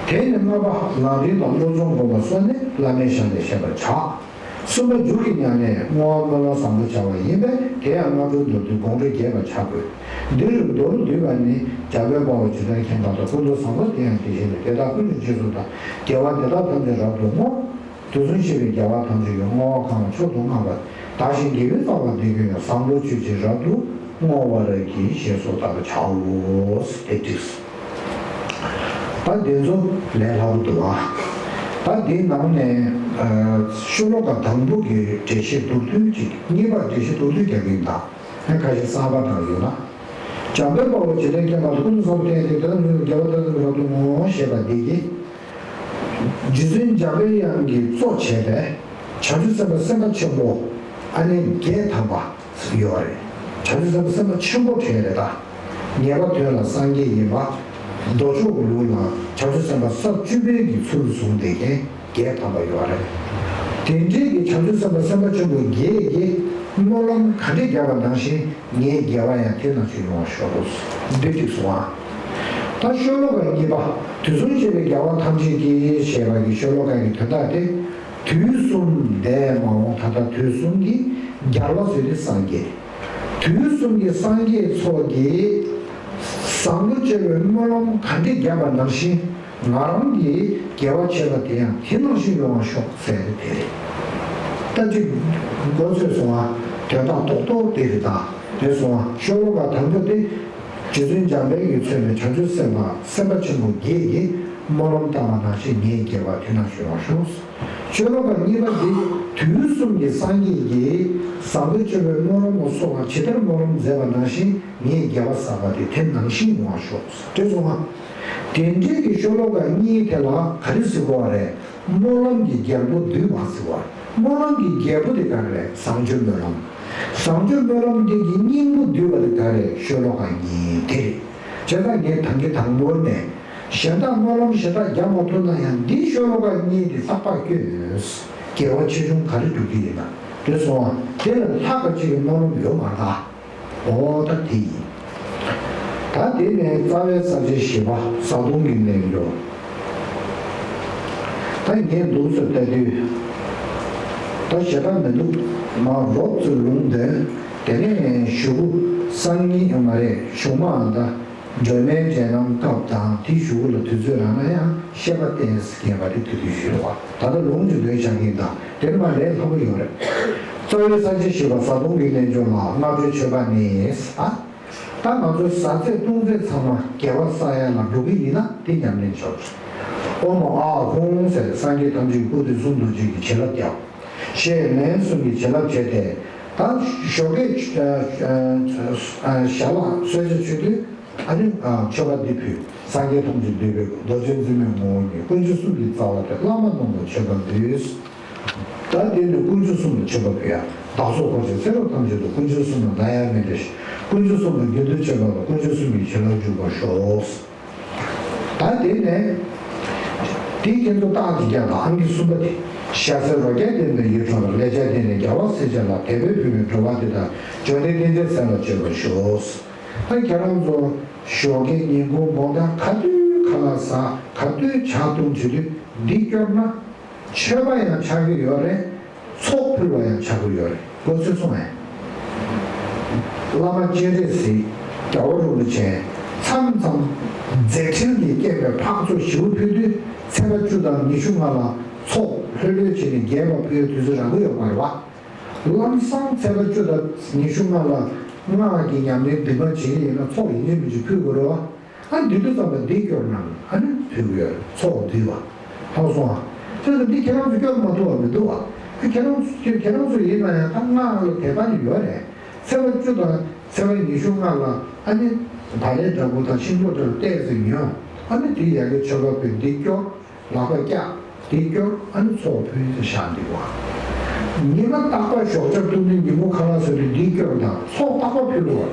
དེ་ནས་ལྔ་པ་ལམ་རིམ་དང་བློ་སྦྱོང་སྒོམ་པ་སོགས་ནི་བླ་མའི་ཞལ་ནས་བཤད་པར་བྱ། གསུམ་པ་མཇུག་གི་ཉམས་ལེན་བསྔོ་བ་སྨོན་ལམ་བཟང་པོ་བྱ་བ་ཡིན་པས་དེ་ཡང་སྔ་དྲོའི་མདོར་བསྡུས་དགོངས་འགྲེལ་རྒྱས་པར་བྱ་དགོས། འདི་རུ་མདོར་བསྡུས་པ་ནི་འཇམ་དཔལ་དཔའ་བོས་ཇི་ལྟར་མཁྱེན་པ་དང་། ཀུན་ཏུ་བཟང་པོ་དེ་ཡང་དེ་བཞིན་ནོ། དེ་དག་ཀུན་གྱི་རྗེས་སུ་བདག་དགེ་བ་འདི་དག་ཐམས་ཅད་རབ་ཏུ་བསྔོ། དུས་གསུམ་གཤེགས་པའི་རྒྱལ་བ་ཐམས་ཅད་ཀྱིས། བསྔོ་བ་གང་ལ་མཆོག་ཏུ་བསྔགས་པ། བདག་གཞན་དགེ་བའི་རྩ་བ་འདི་ཀུན་ཀྱང་། བཟང་པོ་སྤྱོད་ཕྱིར་རབ་ཏུ་བསྔོ་བར་བགྱི། ཞེས་སོགས་བཏབ་པར་བྱའོ། དེ་བྲིས། ད་འདི་ཚོ་ལས་སླ་པོ་འདུག་ཨ། ད་འདིའི་ནང་ནས་ཤོ་ལོ་ཀ་དང་པོ་གི་འགྲེལ་བཤད་མདོར་བསྡུས་ཅིག་གཉིས་པ་འགྲེལ་བཤད་མདོར་བསྡུས་རྒྱག་གི་ཡིན་ད། ཧེ་ཁ་ཤས་གསར་པ་དང་ཡོད་ན། འཇམ་དཔལ་དཔའ་བོས་ཇི་ལྟར་མཁྱེན་པ་དང་། ཀུན་ཏུ་བཟང་པོ་དེ་ཡང་དེ་ཡིན་པས་དེ་དག་ཀུན་ཀྱང་དགེ་བ་འདི་དག་ཐམས་ཅད་རབ་ཏུ་བསྔོ་ཞེས་པ་འདི་གིས། རྗེ་བཙུན་འཇམ་པའི་དབྱངས་ཀྱིས་གཙོ་བྱས་པའི་བྱང་ཆུབ་སེམས་དཔའ་སེམས་དཔའ་ཆེན་པོ་ཨ་ནི་བརྒྱད་ཐམ་པ་ཡོད་རེད། བྱང་ཆུབ་སེམས་དཔའ་སེམས་དཔའ་ཆེན་པོ་བྲལ་རེད་ད། ངེས་པ་དོན་ལ་སངས་རྒྱས་ཡིན་པ། མདོ་ཕྱོགས་ལུགས་ལ་བྱང་ཆུབ་སེམས་དཔའ་ས་བཅུ་པའི་གི་ཚུལ་བཟུང་བསྡད་མཁན་བརྒྱད་ཐམ་པ་ཡོད་རེད། དེ་འདྲའི་གི་བྱང་ཆུབ་སེམས་དཔའ་སེམས་དཔའ་ཆེན་པོ་བརྒྱད་ཀྱིས་སྨོན་ལམ་ག་འདྲས་བརྒྱབ་པ་ནང་བཞིན། ངའི་དགེ་བ་ཡང་དེ་ནང་བཞིན་ཡོང་བར་ཤོག་འདི་གཅིག་གསུངས་པ། ད་ཤོ་ལོ་ཀ་གཉིས་པ། དུས་གསུམ་གཤེགས་པའི་རྒྱལ་བ་ཐམས་ཅད་ཀྱིས་ཞེས་པ་གི་ཤོ་ལོ་ཀ་གི་དོན་དག་དེ། དུས་གསུམ་འདས་མ་འོངས་ད་ལྟ་དུས་གསུམ་གྱི་རྒྱལ་བ་ཟེར་དེ་སངས་རྒྱས། དུས་གསུམ་གྱི་སངས་རྒྱས་ཚོགས་ཀྱིས་བཟང་པོ་སྤྱོད་པའི་སྨོན་ལམ་ག་འདྲས་བརྒྱབ་པ་ནང་བཞིན། ང་རང་གི་དགེ་བ་བྱས་པ་དེ་ཡང་དེ་ནང་བཞིན་ཡོང་བར་ཤོག་ཟེར་ཏེ་དེ་རེད། ད་ཅིག་མགོ་ཚོས་སོང་ང་། དོན་དག་རྡོག་རྡོག་དེ་རེད་ད། རེད་སོང་ང་། ཤོ་ལོ་ཀ་དང་པོ་དེ། རྗེ་བཙུན་འཇམ་དཔལ་གྱིས་མཚོན་པའི་བྱང་ཆུབ་སེམས་དཔའ་སེམས་དཔའ་ཆེན་པོ་བརྒྱད་ཀྱིས་སྨོན་ལམ་བཏབ་པ་ནང་བཞིན་ངའི་དགེ་བ་དེ་ནང་བཞིན་ཡོང་བར་ཤོག་ཤོ་ལོ་ཀ་གཉིས་པ་འདི། དུས་གསུམ་གྱི་སངས་རྒྱས་ཀྱིས་བཟང་པོའི་སྤྱོད་པའི་སྨོན་ལམ་ལ་སོགས་པ་ཇི་ལྟར་སྨོན་ལམ་མཛད་པ་ནང་བཞིན་ངས་དགེ་བ་བསགས་པ་དེ་དེ་ནང་བཞིན་ཡོང་བར་ཤོག། དེ་སོང་ང་། དེ་འདྲའི་གི་ཤོ་ལོ་ཀ་གཉིས་དེ་ལ་ག་རེ་ཟེར་དགོས་པ་རེད། སྨོན་ལམ་གྱི་རྒྱལ་པོ་འདུས་པ་ཟེར་བ། སྨོན་ལམ་གྱི་རྒྱལ་པོ་དེ་ག་རེ་རེད། བཟང་སྤྱོད་སྨོན་ལམ། བཟང་སྤྱོད་སྨོན་ལམ་དེ་གི་སྙིང་པོ་འདུས་པ་དེ་ག་རེ། ཤོ་ལོ་ཀ་གཉིས་དེ་རེད། བྱས་ཙང་ངས་ད་གིན་དང་པོ་ནས་གཞན་དག་སྨོན་ལམ་ཞེ་དྲག་རྒྱག་མ་ཐུབ་ན་ཡང་འདིའི་ཤོ་ལོ་ཀ་གཉིས་དེ་རྟག་པར་སྐྱོན་ཡོད། དགེ་བ་ཆེ་ཆུང་ག་རེ་སྒྲུབ་ཀྱི་ཡིན་ན། དེ་སོང་བ་དེ་ལས་ལྷག་པ་ཅིག་གི་སྨོན་ལམ་ཡོད་མ་རེད་ད། འོ་ད་དེ་ཡིན། ད་དེ་ནས་རྩ་བའི་ས་བཅད་བཞི་པ་བཟའ་བཏུང་གི་རྣལ་འབྱོར། ད་ངས་འདུག་སེ་ལྟ་དུས། ད་ཞེ་དྲག་མི་འདུག། མར་རོབ་ཙམ་ལུང་འདོན། དེ་ནས་གཞུག་གུ་སང་ཉིན་ཡང་མ་རེད། གཞུག་མའང་ད་སྒྲོལ་མའི་མཛད་རྣམ་སྐབས་དང་དེའི་གཞུག་གུ་ལ་དུས་ཚོད་རག་ན་ཡང་བཤད་པ་གཏན་ཟེར་མཁན་པ་དེ་དུས་དུས་ཞུས་པ། ད་ལྟ་ལུང་ཅིག་འདོན་བྱ་མཁན་དང་དེ་མ་ལས་སླ་པོ་ཡོད་རེད། རྩ་བའི་ས་བཅད་བཞི་པ་བཟའ་བཏུང་གི་རྣལ་འབྱོར་ལ། སྔ་དྲོའི་མཆོད་པ་ནི་ཟ། ད་ང་ཚོའི་བཟའ་ཚེས་བཏུང་ཚེས་ཚང་མ་དགེ་བ་བསགས་ཡ་ལ་འགྲོ་གི་ཡིན་ན་དེ་ཉམས་ལེན་བྱོས། ཨོཾ་ཨཱཿཧཱུྃ་ཟེར་སངས་རྒྱས་ཐམས་ཅད་སྐུ་དེ་གསུང་རྡོ་རྗེ་གི་བྱིན་རླབས་བརྒྱབ། ཞེས་ལན་གསུམ་གྱི་བྱིན་རླབས་བྱས་ཏེ། ད་ཞོགས་ཀས་ཞལ་ལག་གསོལ་ཇ་མཆོད་དུས་ཨ་ནི་མཆོད་པ་འདི་ཕུལ། སངས་རྒྱས་ཐམས་ཅད་འདུས་པའི་སྐུ། རྡོ་རྗེ་འཛིན་མའི་ངོ་བོ་ཉིད། དཀོན་མཆོག་གསུམ་གྱི་རྩ་བ་སྟེ། བླ་མ་རྣམས་ལ་མཆོད་པ་འབུལ། ད་དེ་ནི་དཀོན་མཆོག་གསུམ་ལ་མཆོད་པ་ཕུལ་ཡ། བདག་སོགས་འཁོར་བཅས་ཚེ་རབས་ཐམས་ཅད་དུ། དཀོན་མཆོག་གསུམ་ལ་བཟླ་བར་མི་འབྲལ་ཞིང་། དཀོན་མཆོག་གསུམ་ལ་དགེ་འདུན་མཆོད་པ་ལ། དཀོན་མཆོག་གསུམ་གྱི་བྱིན་རླབས་འཇུག་པར་ཤོག། ད་དེ་ནས་དེའི་ཁྱེད་ཚོ་རྟགས་ཀྱི་རྒྱ་དང་ཨང་ཀི་གསུམ་པ་དེ། ཞྭ་སེར་རོ་བརྒྱ་ལྡན་པའི་ཡིད་འཕྲོག་པ། ལེགས་སྦྱར་འདི་ནི་རྒྱལ་བ་སྲས་བཅས་ལ། དད་པས་ཕུལ་བའི་འགྲོ་བ་འདི་དག་འབྱོར་ལྡན་བསྟན་འཛིན་སྲས་ལ་སྤྱོད་པར་ཤོག། ད་ཁྱེད་རང་ཚོ་ཞོགས་ཀས་ཉིན་གུང་དགོང་དག་ག་དུས་ཁ་ལག་ཟ། ག་དུས་ཇ་བཏུང་བྱེད་དུས་འདི་སྐྱོར་ན། མཆོད་པ་ཡང་ཆགས་ཀྱི་ཡོད་རེད། ཚོགས་ཕུལ་བ་ཡང་ཆགས་ཀྱི་ཡོད་རེད། གོ་ཚོད་སོང་ངས། བླ་མ་སྤྱན་རས་གཟིགས། རྒྱལ་བ་རིན་པོ་ཆེ། མཚམས་མཚམས་མཛད་འཕྲིན་གྱི་རྐྱེན་པས་ཕར་ཚུར་ཞེ་པོ་ཕུལ་དུས་ཚེས་པ་བཅུ་དང་ཉི་ཤུ་ལྔ་ལ་ཚོགས་ལྷོད་ལྷོད་བྱས་ནས་རྒྱས་པ་ཕུལ་དུས་ཚོད་རག་གི་ཡོད་མ་རེད་བ། ལམ་སང་ཚེས་པ་བཅུ་དང་ཉི་ཤུ་ལྔ་ལ་སྔགས་ཀྱི་ཉམས་ལེན་འདི་མ་བྱེད་ཀྱི་ཡིན་ན་ཚོགས་ཡིན་གཅིག་མིན་གཅིག་ཕུལ་དགོས་རེད་བ། ཨ་འདི་དུས་ཙམ་པ་འདི་སྐྱོར་ན་ཨ་ནི་ཕུལ་གི་ཡོད་རེད། ཚོགས་འདུས་པ། ལྷག་སོང་ཨ། ཁྱེད་ཚོ་འདི་ཁྱེད་རང་ཚོ་སྐྱོར་མ་ཐུབ་པ་མི་འདུག་ཨ། ཁྱེད་རང་ཚོ་ཁྱེད་རང་ཚོ་ཡིན་ན་ཡང་ད་སྔགས་ལ་དད་པ་ནི་ཡོད་རེད། ཚེས་པ་བཅུ་དང་ཚེས་པ་ཉི་ཤུ་ལྔ་ལ་ཨ་ནི་བག་ལེབ་འདྲ་པོ་དང་ཤིང་ཏོག་འདྲ་པོ་བཏེགས་ཟིན་ཡོང་། ཨ་ནི་འདི་ཡ་གི་མཆོད་པ་ཕུལ། འདི་སྐྱོར། ལག་པ་བཀྱག། འདི་སྐྱོར། ཨ་ནི་ཚོགས་ཕུལ་ཟེར་བཞག་འདུག་བ། ཉི་མ་རྟག་པར་ཞོགས་ཇ་བཏུང་དུས་ཉིན་གུང་ཁ་ལག་ཟ་དུས་འདི་སྐྱོར་དང་ཚོགས་རྟག་པར་ཕུལ་དགོས།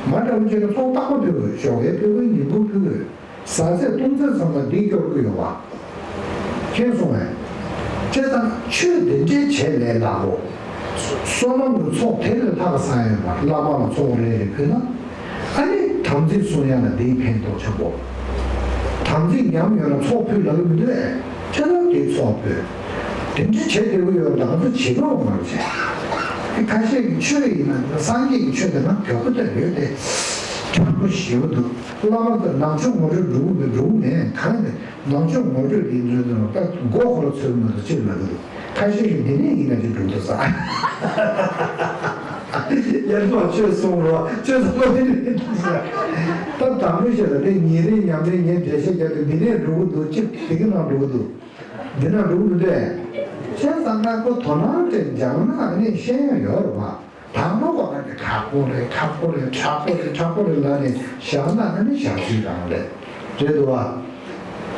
མ་འདྲ་བོ་བྱས་ན་ཚོགས་རྟག་པར་ཕུལ་དགོས། ཞོགས་ཀས་ཕུལ་དགོས། ཉིན་གུང་ཕུལ་དགོས། བཟའ་ཚེས་བཏུང་ཚེས་ཚང་མ་འདི་སྐྱོར་གྱི་ཡོད་བ། མཁྱེན་སོང་ངས། བྱས་ཙང་ཆོས་འདི་འདྲའི་བྱེད་ལས་སླ་པོ། བསོད་ནམས་ཀྱི་ཚོགས་དེ་ལས་ལྷག་ས་ཡོད་མ་རེད། བླ་མ་ལ་ཚོགས་རེ་རེ་ཕུལ་ན། ཨ་ནི་དམ་ཚིག་སྲུང་ཡ་ལ་འདིའི་ཕན་ཐོགས་ཆེན་པོ། དམ་ཚིག་ཉམས་ཡོད་ན་ཚོགས་ཕུལ་ལབ་ཀྱི་མི་འདུག་ཨེ། ཁྱེད་རང་དེའི་ཚོགས་ཕུལ། དེ་འདྲ་བྱེད་བདེ་པོ་ཡོད་ན་ང་ཚོ་བྱེད་རོགས་མ་བྱེད། ཁ་ཤས་ཀྱིས་ཆོས་ཡིན་ན་སངས་རྒྱས་ཀྱི་ཆོས་དེ་ན་མགྱོགས་པོ་དེ་ཡོད་དེ། དྲང་པོ་ཞེ་པོ་འདུག། བླ་མ་ཚོས་ནང་ཆོས་ངོ་སྤྲོད་འགྲོ་གི་མེད་འགྲོ་གི་མེད་གང་ནས་ནང་ཆོས་ངོ་སྤྲོད་ཡིན་འདྲ་འདྲ་ད་མགོ་ཁོ་ར་ཚོས་མི་འདུག་ཅེས་ལབ་ཀྱི་འདུག། ཁ་ཤས་ཀྱིས་འདི་ནས་ཡིན་ན་ཅིག་འགྲོ་འདུག་ཟེར། ཡར་ཐོག་ཆོས་གསུང་རོགས། ཆོས་གསུང་བ་དེ་ནས་འགྲོ་ཟེར། ད་དྲང་པོ་བཤད་ན་དེ་ཉིན་རེའི་ཉམས་ལེན་ངས་འགྲེལ་བཤད་རྒྱབ་དུས་འདི་ནས་འགྲོ་གི་འདུག། ཅིག་དེ་གི་ནང་འགྲོ་གི་འདུག། འདི་ནང་འགྲོ་གི་མི་འདུག་ཨེ། བྱས་ཙང་ཁོ་དོ་སྣང་སྤྲད་སྦྱངས་ན་ནི་ཤེས་ཡ་ཡོད་རེད་བ། དང་པོ་གོ་ན་དེ་ཁག་པོ་རེད། ཁག་པོ་རེད། ཁག་པོ་རེད། ཁག་པོ་རེད་ལབ་ནས་བཞག་ན་ཨ་ནི་བཞག་ཚུལ་རང་རེད། རེད་འདུག་བ།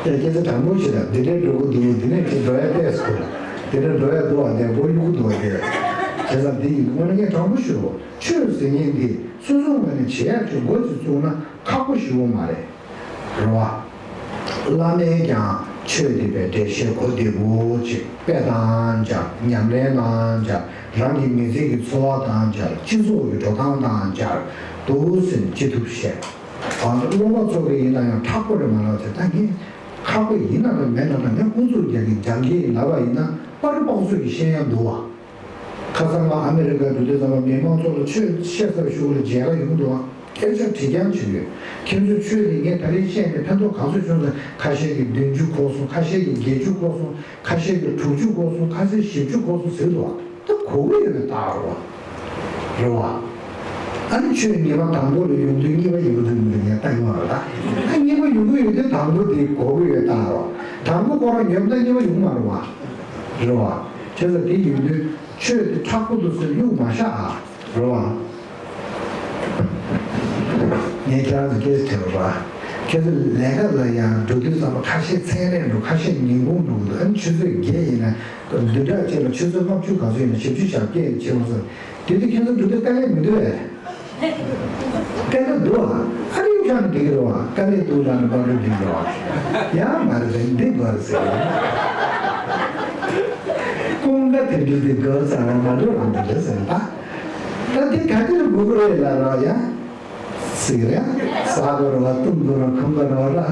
ཡ་སྐད་ཆ་དྲང་པོ་ཞིག་ལ་འདི་འདྲས་འགྲོ་གི་འདུག། འདི་ནས་ཅིག་འགྲོ་ཡ་ཏོག་ཙམ་འདུག། འདི་འདྲས་འགྲོ་ཡ་འདུག་བ། འདི་མགོ་གཡུག་འདུག་བ། དེ་བྱས་ཙང་འདི་ཡིན་དངོས་གནས་དྲང་པོ་ཞུ་རོགས། ཆོས་ཟེར་མཁན་འདི་སོ་སོའི་ངོས་ནས་བྱེད་ཡ་ཅིག་འགོ་ཅིག་བཙུགས་ན་ཁག་པོ་ཞེ་པོ་མ་རེད། རེད་བ། བླ་མས་ཀྱང་ཆོས་འདི་པའི་འགྲེལ་བཤད་གོ་བདེ་པོ་ཅིག་དཔེ་དང་སྦྱར། ཉམས་ལེན་དང་སྦྱར། རང་གི་མི་ཚེ་གི་འཚོ་བ་དང་སྦྱར། སྤྱི་ཚོགས་ཀྱི་འགྲོ་སྟངས་དང་སྦྱར། འདུག་སེ་ཅི་ཐུབ་བཤད། ཨ་ནི་སློབ་མ་ཚོ་གི་ཡིན་ན་ཡང་ཁག་པོ་རེད་མ་ལབ་ཚེ་ད་ངས་ཁག་པོ་ཡིན་ན་རེད་མེད་ན་རེད། ངས་ཨུ་ཚུགས་རྒྱག་གིན་སྦྱང་གིན་ལབ་པ་ཡིན་ན་པར་པགས་ཚོད་ཀྱིས་ཤེས་ཡ་འདུག་བ། ཁ་སང་ང་ཨ་མི་རི་ཀར་འགྲོ་དུས་ཙམ་པ་མི་མང་ཚོ་ལ་ཆོས་བཤད་ས་ཞུ་བ་ལ་མཇལ་ཁ་ཡོང་འདུག་ཨ། སྐད་ཆ་དྲིས་རྐྱང་བྱེད་ཀྱི་ཡོད། ཁྱེད་ཚོས་ཆོས་འདི་ངས་ད་རེས་བཤད་ནས་ཕན་ཐོགས་ག་ཚོད་བྱུང་ཟེར། ཁ་ཤས་ཀྱིས་བདུན་ཅུ་གོ་སོང་། ཁ་ཤས་ཀྱིས་བརྒྱད་ཅུ་གོ་སོང་། ཁ་ཤས་ཀྱིས་དྲུག་ཅུ་གོ་སོང་། ཁ་ཤས་བཞི་བཅུ་གོ་སོང་ཟེར་འདུག་ཨ། ད་གོ་གི་ཡོད་པའི་རྟགས་རེད་བ། རེད་བ། ཨ་ནི་ཆོས་ཉི་མ་དང་པོ་ལ་ཡོང་དུས་གཉིས་པ་ཡོང་དུས་མི་འདུག་ངས་ལྟ་གི་མ་རེད་ད། ཨ་གཉིས་པ་ཡོང་གི་ཡོད་དུས་དང་པོ་དེ་གོ་གི་ཡོད་རྟགས་རེད་བ། དང་པོ་གོ་ར་ཉོབ་ད་གཉིས་པ་ཡོང་མ་རེད་བ། རེད་བ། བྱས་ཙང་དེ་ཡིན་དུས་ཆོས་དེ་མཁྲེགས་པོ་འདུག་ཟེར་གཡུག་མ་བཞག་ཨ། རེད་བ། ངས་ཁྱེད་རང་ཚོ་སྐད་ཆ་དྲིས་པ། ཁྱེད་ཚོ་ལས་ཀ་ལ་ཡང་འགྲོ་དུས་ཙམ་པ་ཁ་ཤས་མཚན་རེ་འགྲོ། ཁ་ཤས་ཉིན་གུང་འགྲོ་གི་འདུག་ཨ་ནི་ཆུ་ཚོད་བརྒྱད་ཡིན་ན་བདུན་ཕྲག་གཅིག་ལ་ཆུ་ཚོད་ལྔ་བཅུ་ག་ཚོད་ཡིན་ན་བཞི་བཅུ་ཞེ་བརྒྱད་ཆེ་བ་ཚོ། དེ་དུས་ཁྱེད་ཚོ་འགྲོ་དུས་དཀའ་ལས་མི་འདུག་གས། དཀའ་ལས་འདུག་ཨ། ཨ་རི་ཡུལ་ཁྱང་འདི་གི་རེད་བ། དཀའ་ལས་འདུག་ལ་ནི་པར་རུ་འདི་གི་རེད་བ། ཡང་མ་རེད་འདི་དགོས་རེད་ཟེར། ཀུན་དགའ་དེ་འདྲ་འདི་དགོས་ཚར་བ་མ་འགྲོ་རང་འདི་རེད་ཟེར་ད། ད་འདི་ག་དེར་དགོས་ཀྱི་རེད་ལ་ར་ཡ། ཟེར་ཡ། ཟ་དགོས་རེད་བ། བཏུང་དགོས་རེད་བ། འཁུམ་དགོས་རེད་བ་ར། རེད་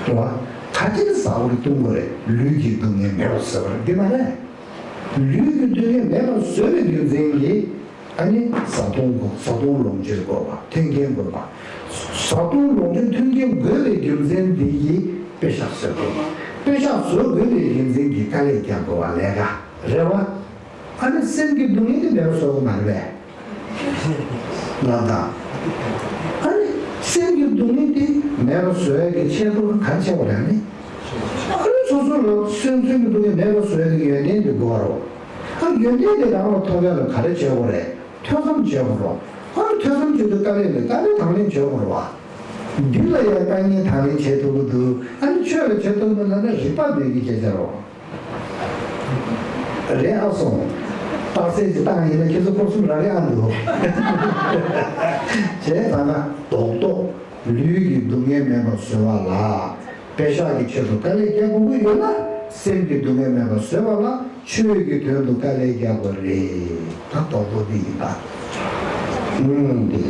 བ། ག་དེར་ཟ་དགོས་རེད། བཏུང་དགོས་རེད། ལུས་ཀྱི་སྡུག་བསྔལ་མེད་པར་བཟོས་པ་རེད། འདི་མ་རེད། ལུས་ཀྱི་སྡུག་བསྔལ་མེད་པར་བཟོས་པའི་རྒྱུ་མཚན་གྱིས། ཨ་ནི་བཟའ་བཏུང་དགོས། བཟའ་བཏུང་ལོངས་སྤྱོད་དགོས་པ། མཐུན་རྐྱེན་དགོས་པ། བཟའ་བཏུང་ལོངས་སྤྱོད་མཐུན་རྐྱེན་དགོས་པའི་རྒྱུ་མཚན་འདི་ཡིས་པེ་ཤག་བཟོ་དགོས་པ། པེ་ཤག་བཟོ་དགོས་པའི་རྒྱུ་མཚན་གྱིས་དཀའ་ལས་རྒྱག་དགོས་པ། ལས་ཀ་རེད་བ། ཨ་ནི་སེམས་ཀྱི་སྡུག་བསྔལ་དེ་མེད་པར་བཟོ་དགོས་མ་རེད་པས། ལབ་དང་། ཨ་ནི་སེམས་ཀྱི་སྡུག་བསྔལ་དེ་མེད་པར་བཟོ་ཡ་གི་ཆེད་དུ་ག་རེ་བྱེད་དགོས་རེད། ཨ་ནི་ཨ་ནི་སོ་སོ་ལ་སེམས་སེམས་ཀྱི་སྡུག་བསྔལ་མེད་པར་བཟོ་ཡ་གི་ཡོན་ཏན་དེ་དགོས་པ་རེད། ཨ་ཡོན་ཏན་དེ་རང་ལ་ཐོབ་ཡ་ལ་ག་རེ་བྱེད་དགོས་རེད། ཐོས་བསམ་བྱེད་དགོས་རེད། ཨ་ནི་ཐོས་བསམ་བྱེད་དུས་དཀའ་ལས་མེད། དཀའ་ལས་དང་ལེན་བྱེད་དགོས་རེད་བ། འདི་ལ་ཡང་དཀའ་ངལ་དང་ལེན་བྱེད་ཐུབ་ཀྱི་འདུག་ཨ་ནི་ཆོས་ལ་བྱེད་ཐུབ་མིན་ལ་ནི་རིག་པ་མེད་ཀྱི་སྐད་ཆ་རེད། རེད་ཨ་སོང་། རྟགས་གསལ་གྱི་རྟགས་ཡིན་ན་ཁྱེད་ཚོ་སྐོར་གསུམ་རག་གི་ཨ་འདུག་བྱས་ཙང་ན་རྡོག་རྡོག་ལུས་ཀྱི་སྡུག་བསྔལ་མེད་པར་བཟོ་བ་ལ། པེ་ཤག་གི་ཆེད་དུ་དཀའ་ལས་རྒྱག་དགོས་ཀྱི་ཡོད་ན། སེམས་ཀྱི་སྡུག་བསྔལ་མེད་པར་བཟོས་པ་ལ་ཆོས་ཀྱི་དོན་དུ་དཀའ་ལས་རྒྱག་དགོས་རེད། ད་རྡོག་རྡོག་འདི་ཡིན་པ། ཨུམ་འདི།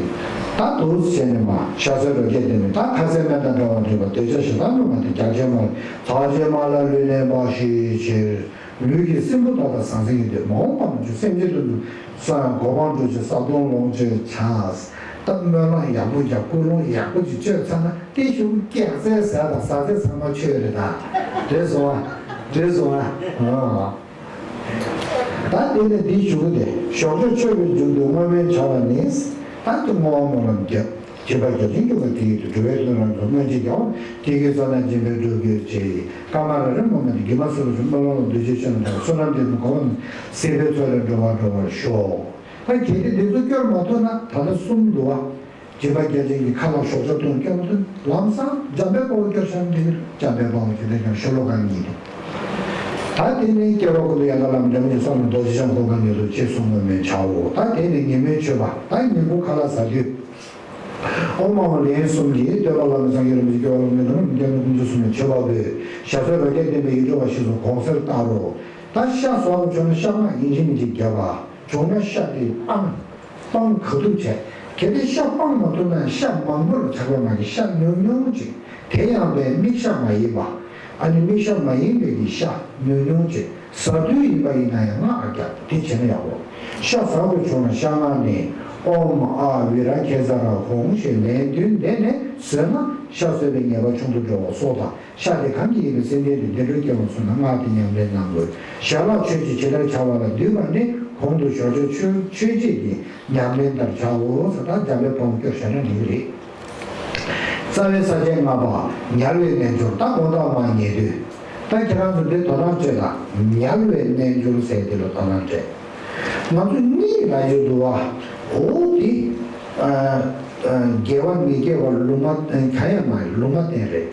ད་འདུག་སེ་བྱས་ནས་མ་ཤ་ཟའི་རོ་བརྒྱ་ལྡན་མི་དང་ཁ་ཟས་སྨན་དང་འདྲ་བར་འདུས་པ། འདོད་ཆགས་ཞེ་སྡང་གནོད་མ་བསྟེན། རྒྱགས་ཆེན་མ་ལ་ཚ་ཆེན་མ་ལ་ལུས་གནས་མ་ཞི་ཕྱིར། ལུས་ཀྱི་སྲིན་བུ་ལྟ་དང་ཟང་ཟིང་གི་འདོད། མ་འོངས་པ་ན་ཆོས་སེམས་ཅན་དོན་དུ་ས་གོ་འཕང་འགྲུབ་ཕྱིར། བཟའ་བཏུང་ལོངས་སྤྱོད་བྱ། ད་སྨོན་ལམ་ཡག་པོ་རྒྱབ། ཀུན་སློང་ཡག་པོ་ཅིག་བཅོས་ཚར་ན། དེ་ཞུ་སྐྱག་རྫས་ཟས་དང་ཟ་རྫས་ཚང་མ་ཆོས་རེད་ད། འགྲིག་སོང་ཨ། འགྲིག་སོང་ཨ། ཨ། ད་དེ་ནས་འདི་ཞུ་གི་དེ། ཞོགས་ཇ་མཆོད་པའི་རྒྱུན་དུ་བསྔོ་སྨོན་བྱ་བ་ནི། ད་དེ་བསྔོ་བ་སྨོན་ལམ་རྒྱབ། སྦྱིན་པ་རྒྱ་ཆེན་སྐྱོབ་པ་དེ་ཡི་དུ། འགྲོ་བའི་དོན་རང་གྲོལ་སྨོན་ཅིང་རྒྱལ་བ། དེ་ཀུན་བསོད་ནམས་སྦྱིན་པས་འགྲུབ་གྱུར་ཅིག། བཀའ་མ་ར་རེ་སྨོན་མ་དེ་དགེ་མ་སུ་རུ་ཞུ། སྨོན་ལམ་ལ་འདུ་བྱེད་ཆོས་རྣམས་དང་། བསོད་ནམས་དེ་ཚོ་གོ་བ་ནི། སྲིད་པའི་མཚོ་ལས་འགྲོ་བ་སྒྲོལ་བར་ཤོག། ད་གལ་ཏེ་འདི་ཚོ་སྐྱོར་མ་ཐུབ་ན་ད་ལྟ་གསུམ་འདུག་བ། སྦྱིན་པ་རྒྱ་ཆེན་གྱི་ཁ་ལག་ཞོགས་ཇ་བཏུང་སྐྱོར་མ་ཐུབ་ན་ལམ་སང་འཇམ་དཔལ་དཔའ་བོ་སྐྱོར་བཞག་འདི་གི་འཇམ་དཔལ་དཔའ་བོ་ཇི་ལྟར་ཀྱང་ཤོ་ལོ་ཀ་གཉིས་ཏེ། ད་དེ་ནས་སྐྱེ་བ་ཀུན་ཏུ་ཡང་དག་ལམ་འབྲས་བུ་ཡི་བསམ་པ་རྡོ་རྗེ་འཆང་གོ་འཕང་མྱུར་ཐོབ་ཅེས་གསུངས་པ་མན་ཆའོ། ད་དེ་ནས་ཉིན་མོའི་མཆོད་པ། ད་ཉིན་གུང་ཁ་ལག་ཟ་དུས། ཨོཾ་ཨཱཿཧཱུྃ་ལན་གསུམ་གྱིས། བསྟོད་པ་བླ་མེད་སངས་རྒྱས་རིན་པོ་ཆེ། སྐྱོབ་པ་བླ་མེད་དམ་པ་རིན་པོ་ཆེ། སྐྱབས་གནས་ཀུན་འདུས་སུ་མེད་མཆོད་པ་འབུལ། ཞབས་སོར་རོ་བརྒྱ་ལྡན་པའི་ཡིད་འཕྲོག་པ་བཞི་སོགས་དགོངས་གསལ་ལྟར་རོ། ད་ཤ་ཟ་དགོས་བྱུང་ན་ཤ་སྔགས་ཡིན་གཅིག་མིན་གཅིག་བརྒྱབ་པ། བྱུང་ན་ཤ་དེ་སྤང་། སྤང་ག་དུས་བྱས། གལ་ཏེ་ཤ་སྤང་མ་ཐུབ་ན་ཤ་མང་པོ་ལ་ཆགས་པ་མ་གི་ཤ་ཉུང་ཉུང་ཅིག། དེ་ཡང་པའི་མིག་ཤ་མ་ཡིན་པ། ཨ་ནི་མིག་ཤ་མ་ཡིན་པའི་གི་ཤ་ཉུང་ཉུང་ཅིག་ཟ་དུས་ཡིན་པ་ཡིན་ན་ཡང་སྔགས་རྒྱབ་དེ་བྱས་ན་ཡག་པོ། ཤ་ཟ་དགོས་བྱུང་ན་ཤ་སྔགས་ནི། ཨོཾ་ཨཱཿ་བི་ར་ཥེ་ཛ་ར་ཧཱུྃ་ཞེས་ལན་བདུན་བཟླས་ནས་ཟོས་ན་ཤ་ཟོས་པའི་ཉེས་པ་ཆུང་དུ་འགྲོ་བ་སོགས་དང་། ཤ་དེ་གང་གིས་ཡིན་པའི་སེམས་ཅན་དེ་བདེ་འགྲོར་སྐྱེ་བར་གསུངས་ན་སྔགས་དེ་ཉམས་ལེན་གནང་དགོས། ཞལ་ལག་མཆོད་ཅིང་ཇི་ལྟར་བྱ་བ་ལ་འདུས་པ་ནི་གོང་དུ་ཞོགས་ཇ་མཆོད་བྱེད་ཀྱི་ཉམས་ལེན་ལྟར་བྱའོ། ཟེར་ད་འཇམ་དཔལ་དཔའ་བོ་སྐྱོར་བཞག་ན་འགྲིག་གི་རེད། རྩ་བའི་ས་བཅད་ལྔ་པ་ཉལ་བའི་རྣལ་འབྱོར། ད་དགོང་དག་མར་ཉལ་དུས། ད་ཁྱེད་རང་ཚོ་འདི་དོ་སྣང་བྱེད་དང་། ཉལ་བའི་རྣལ་འབྱོར་ཟེར་དེ་ལ་དོ་སྣང་བྱེད། ང་ཚོ་གཉིད་ལ་ཡོད་འདུག་བ། འོ་དེ། ཨ། ཨ། དགེ་བ་མི་དགེ་བ་ལུང་མ་གང་ཡང་མ་ཡིན། ལུང་མ་བསྟན་རེད།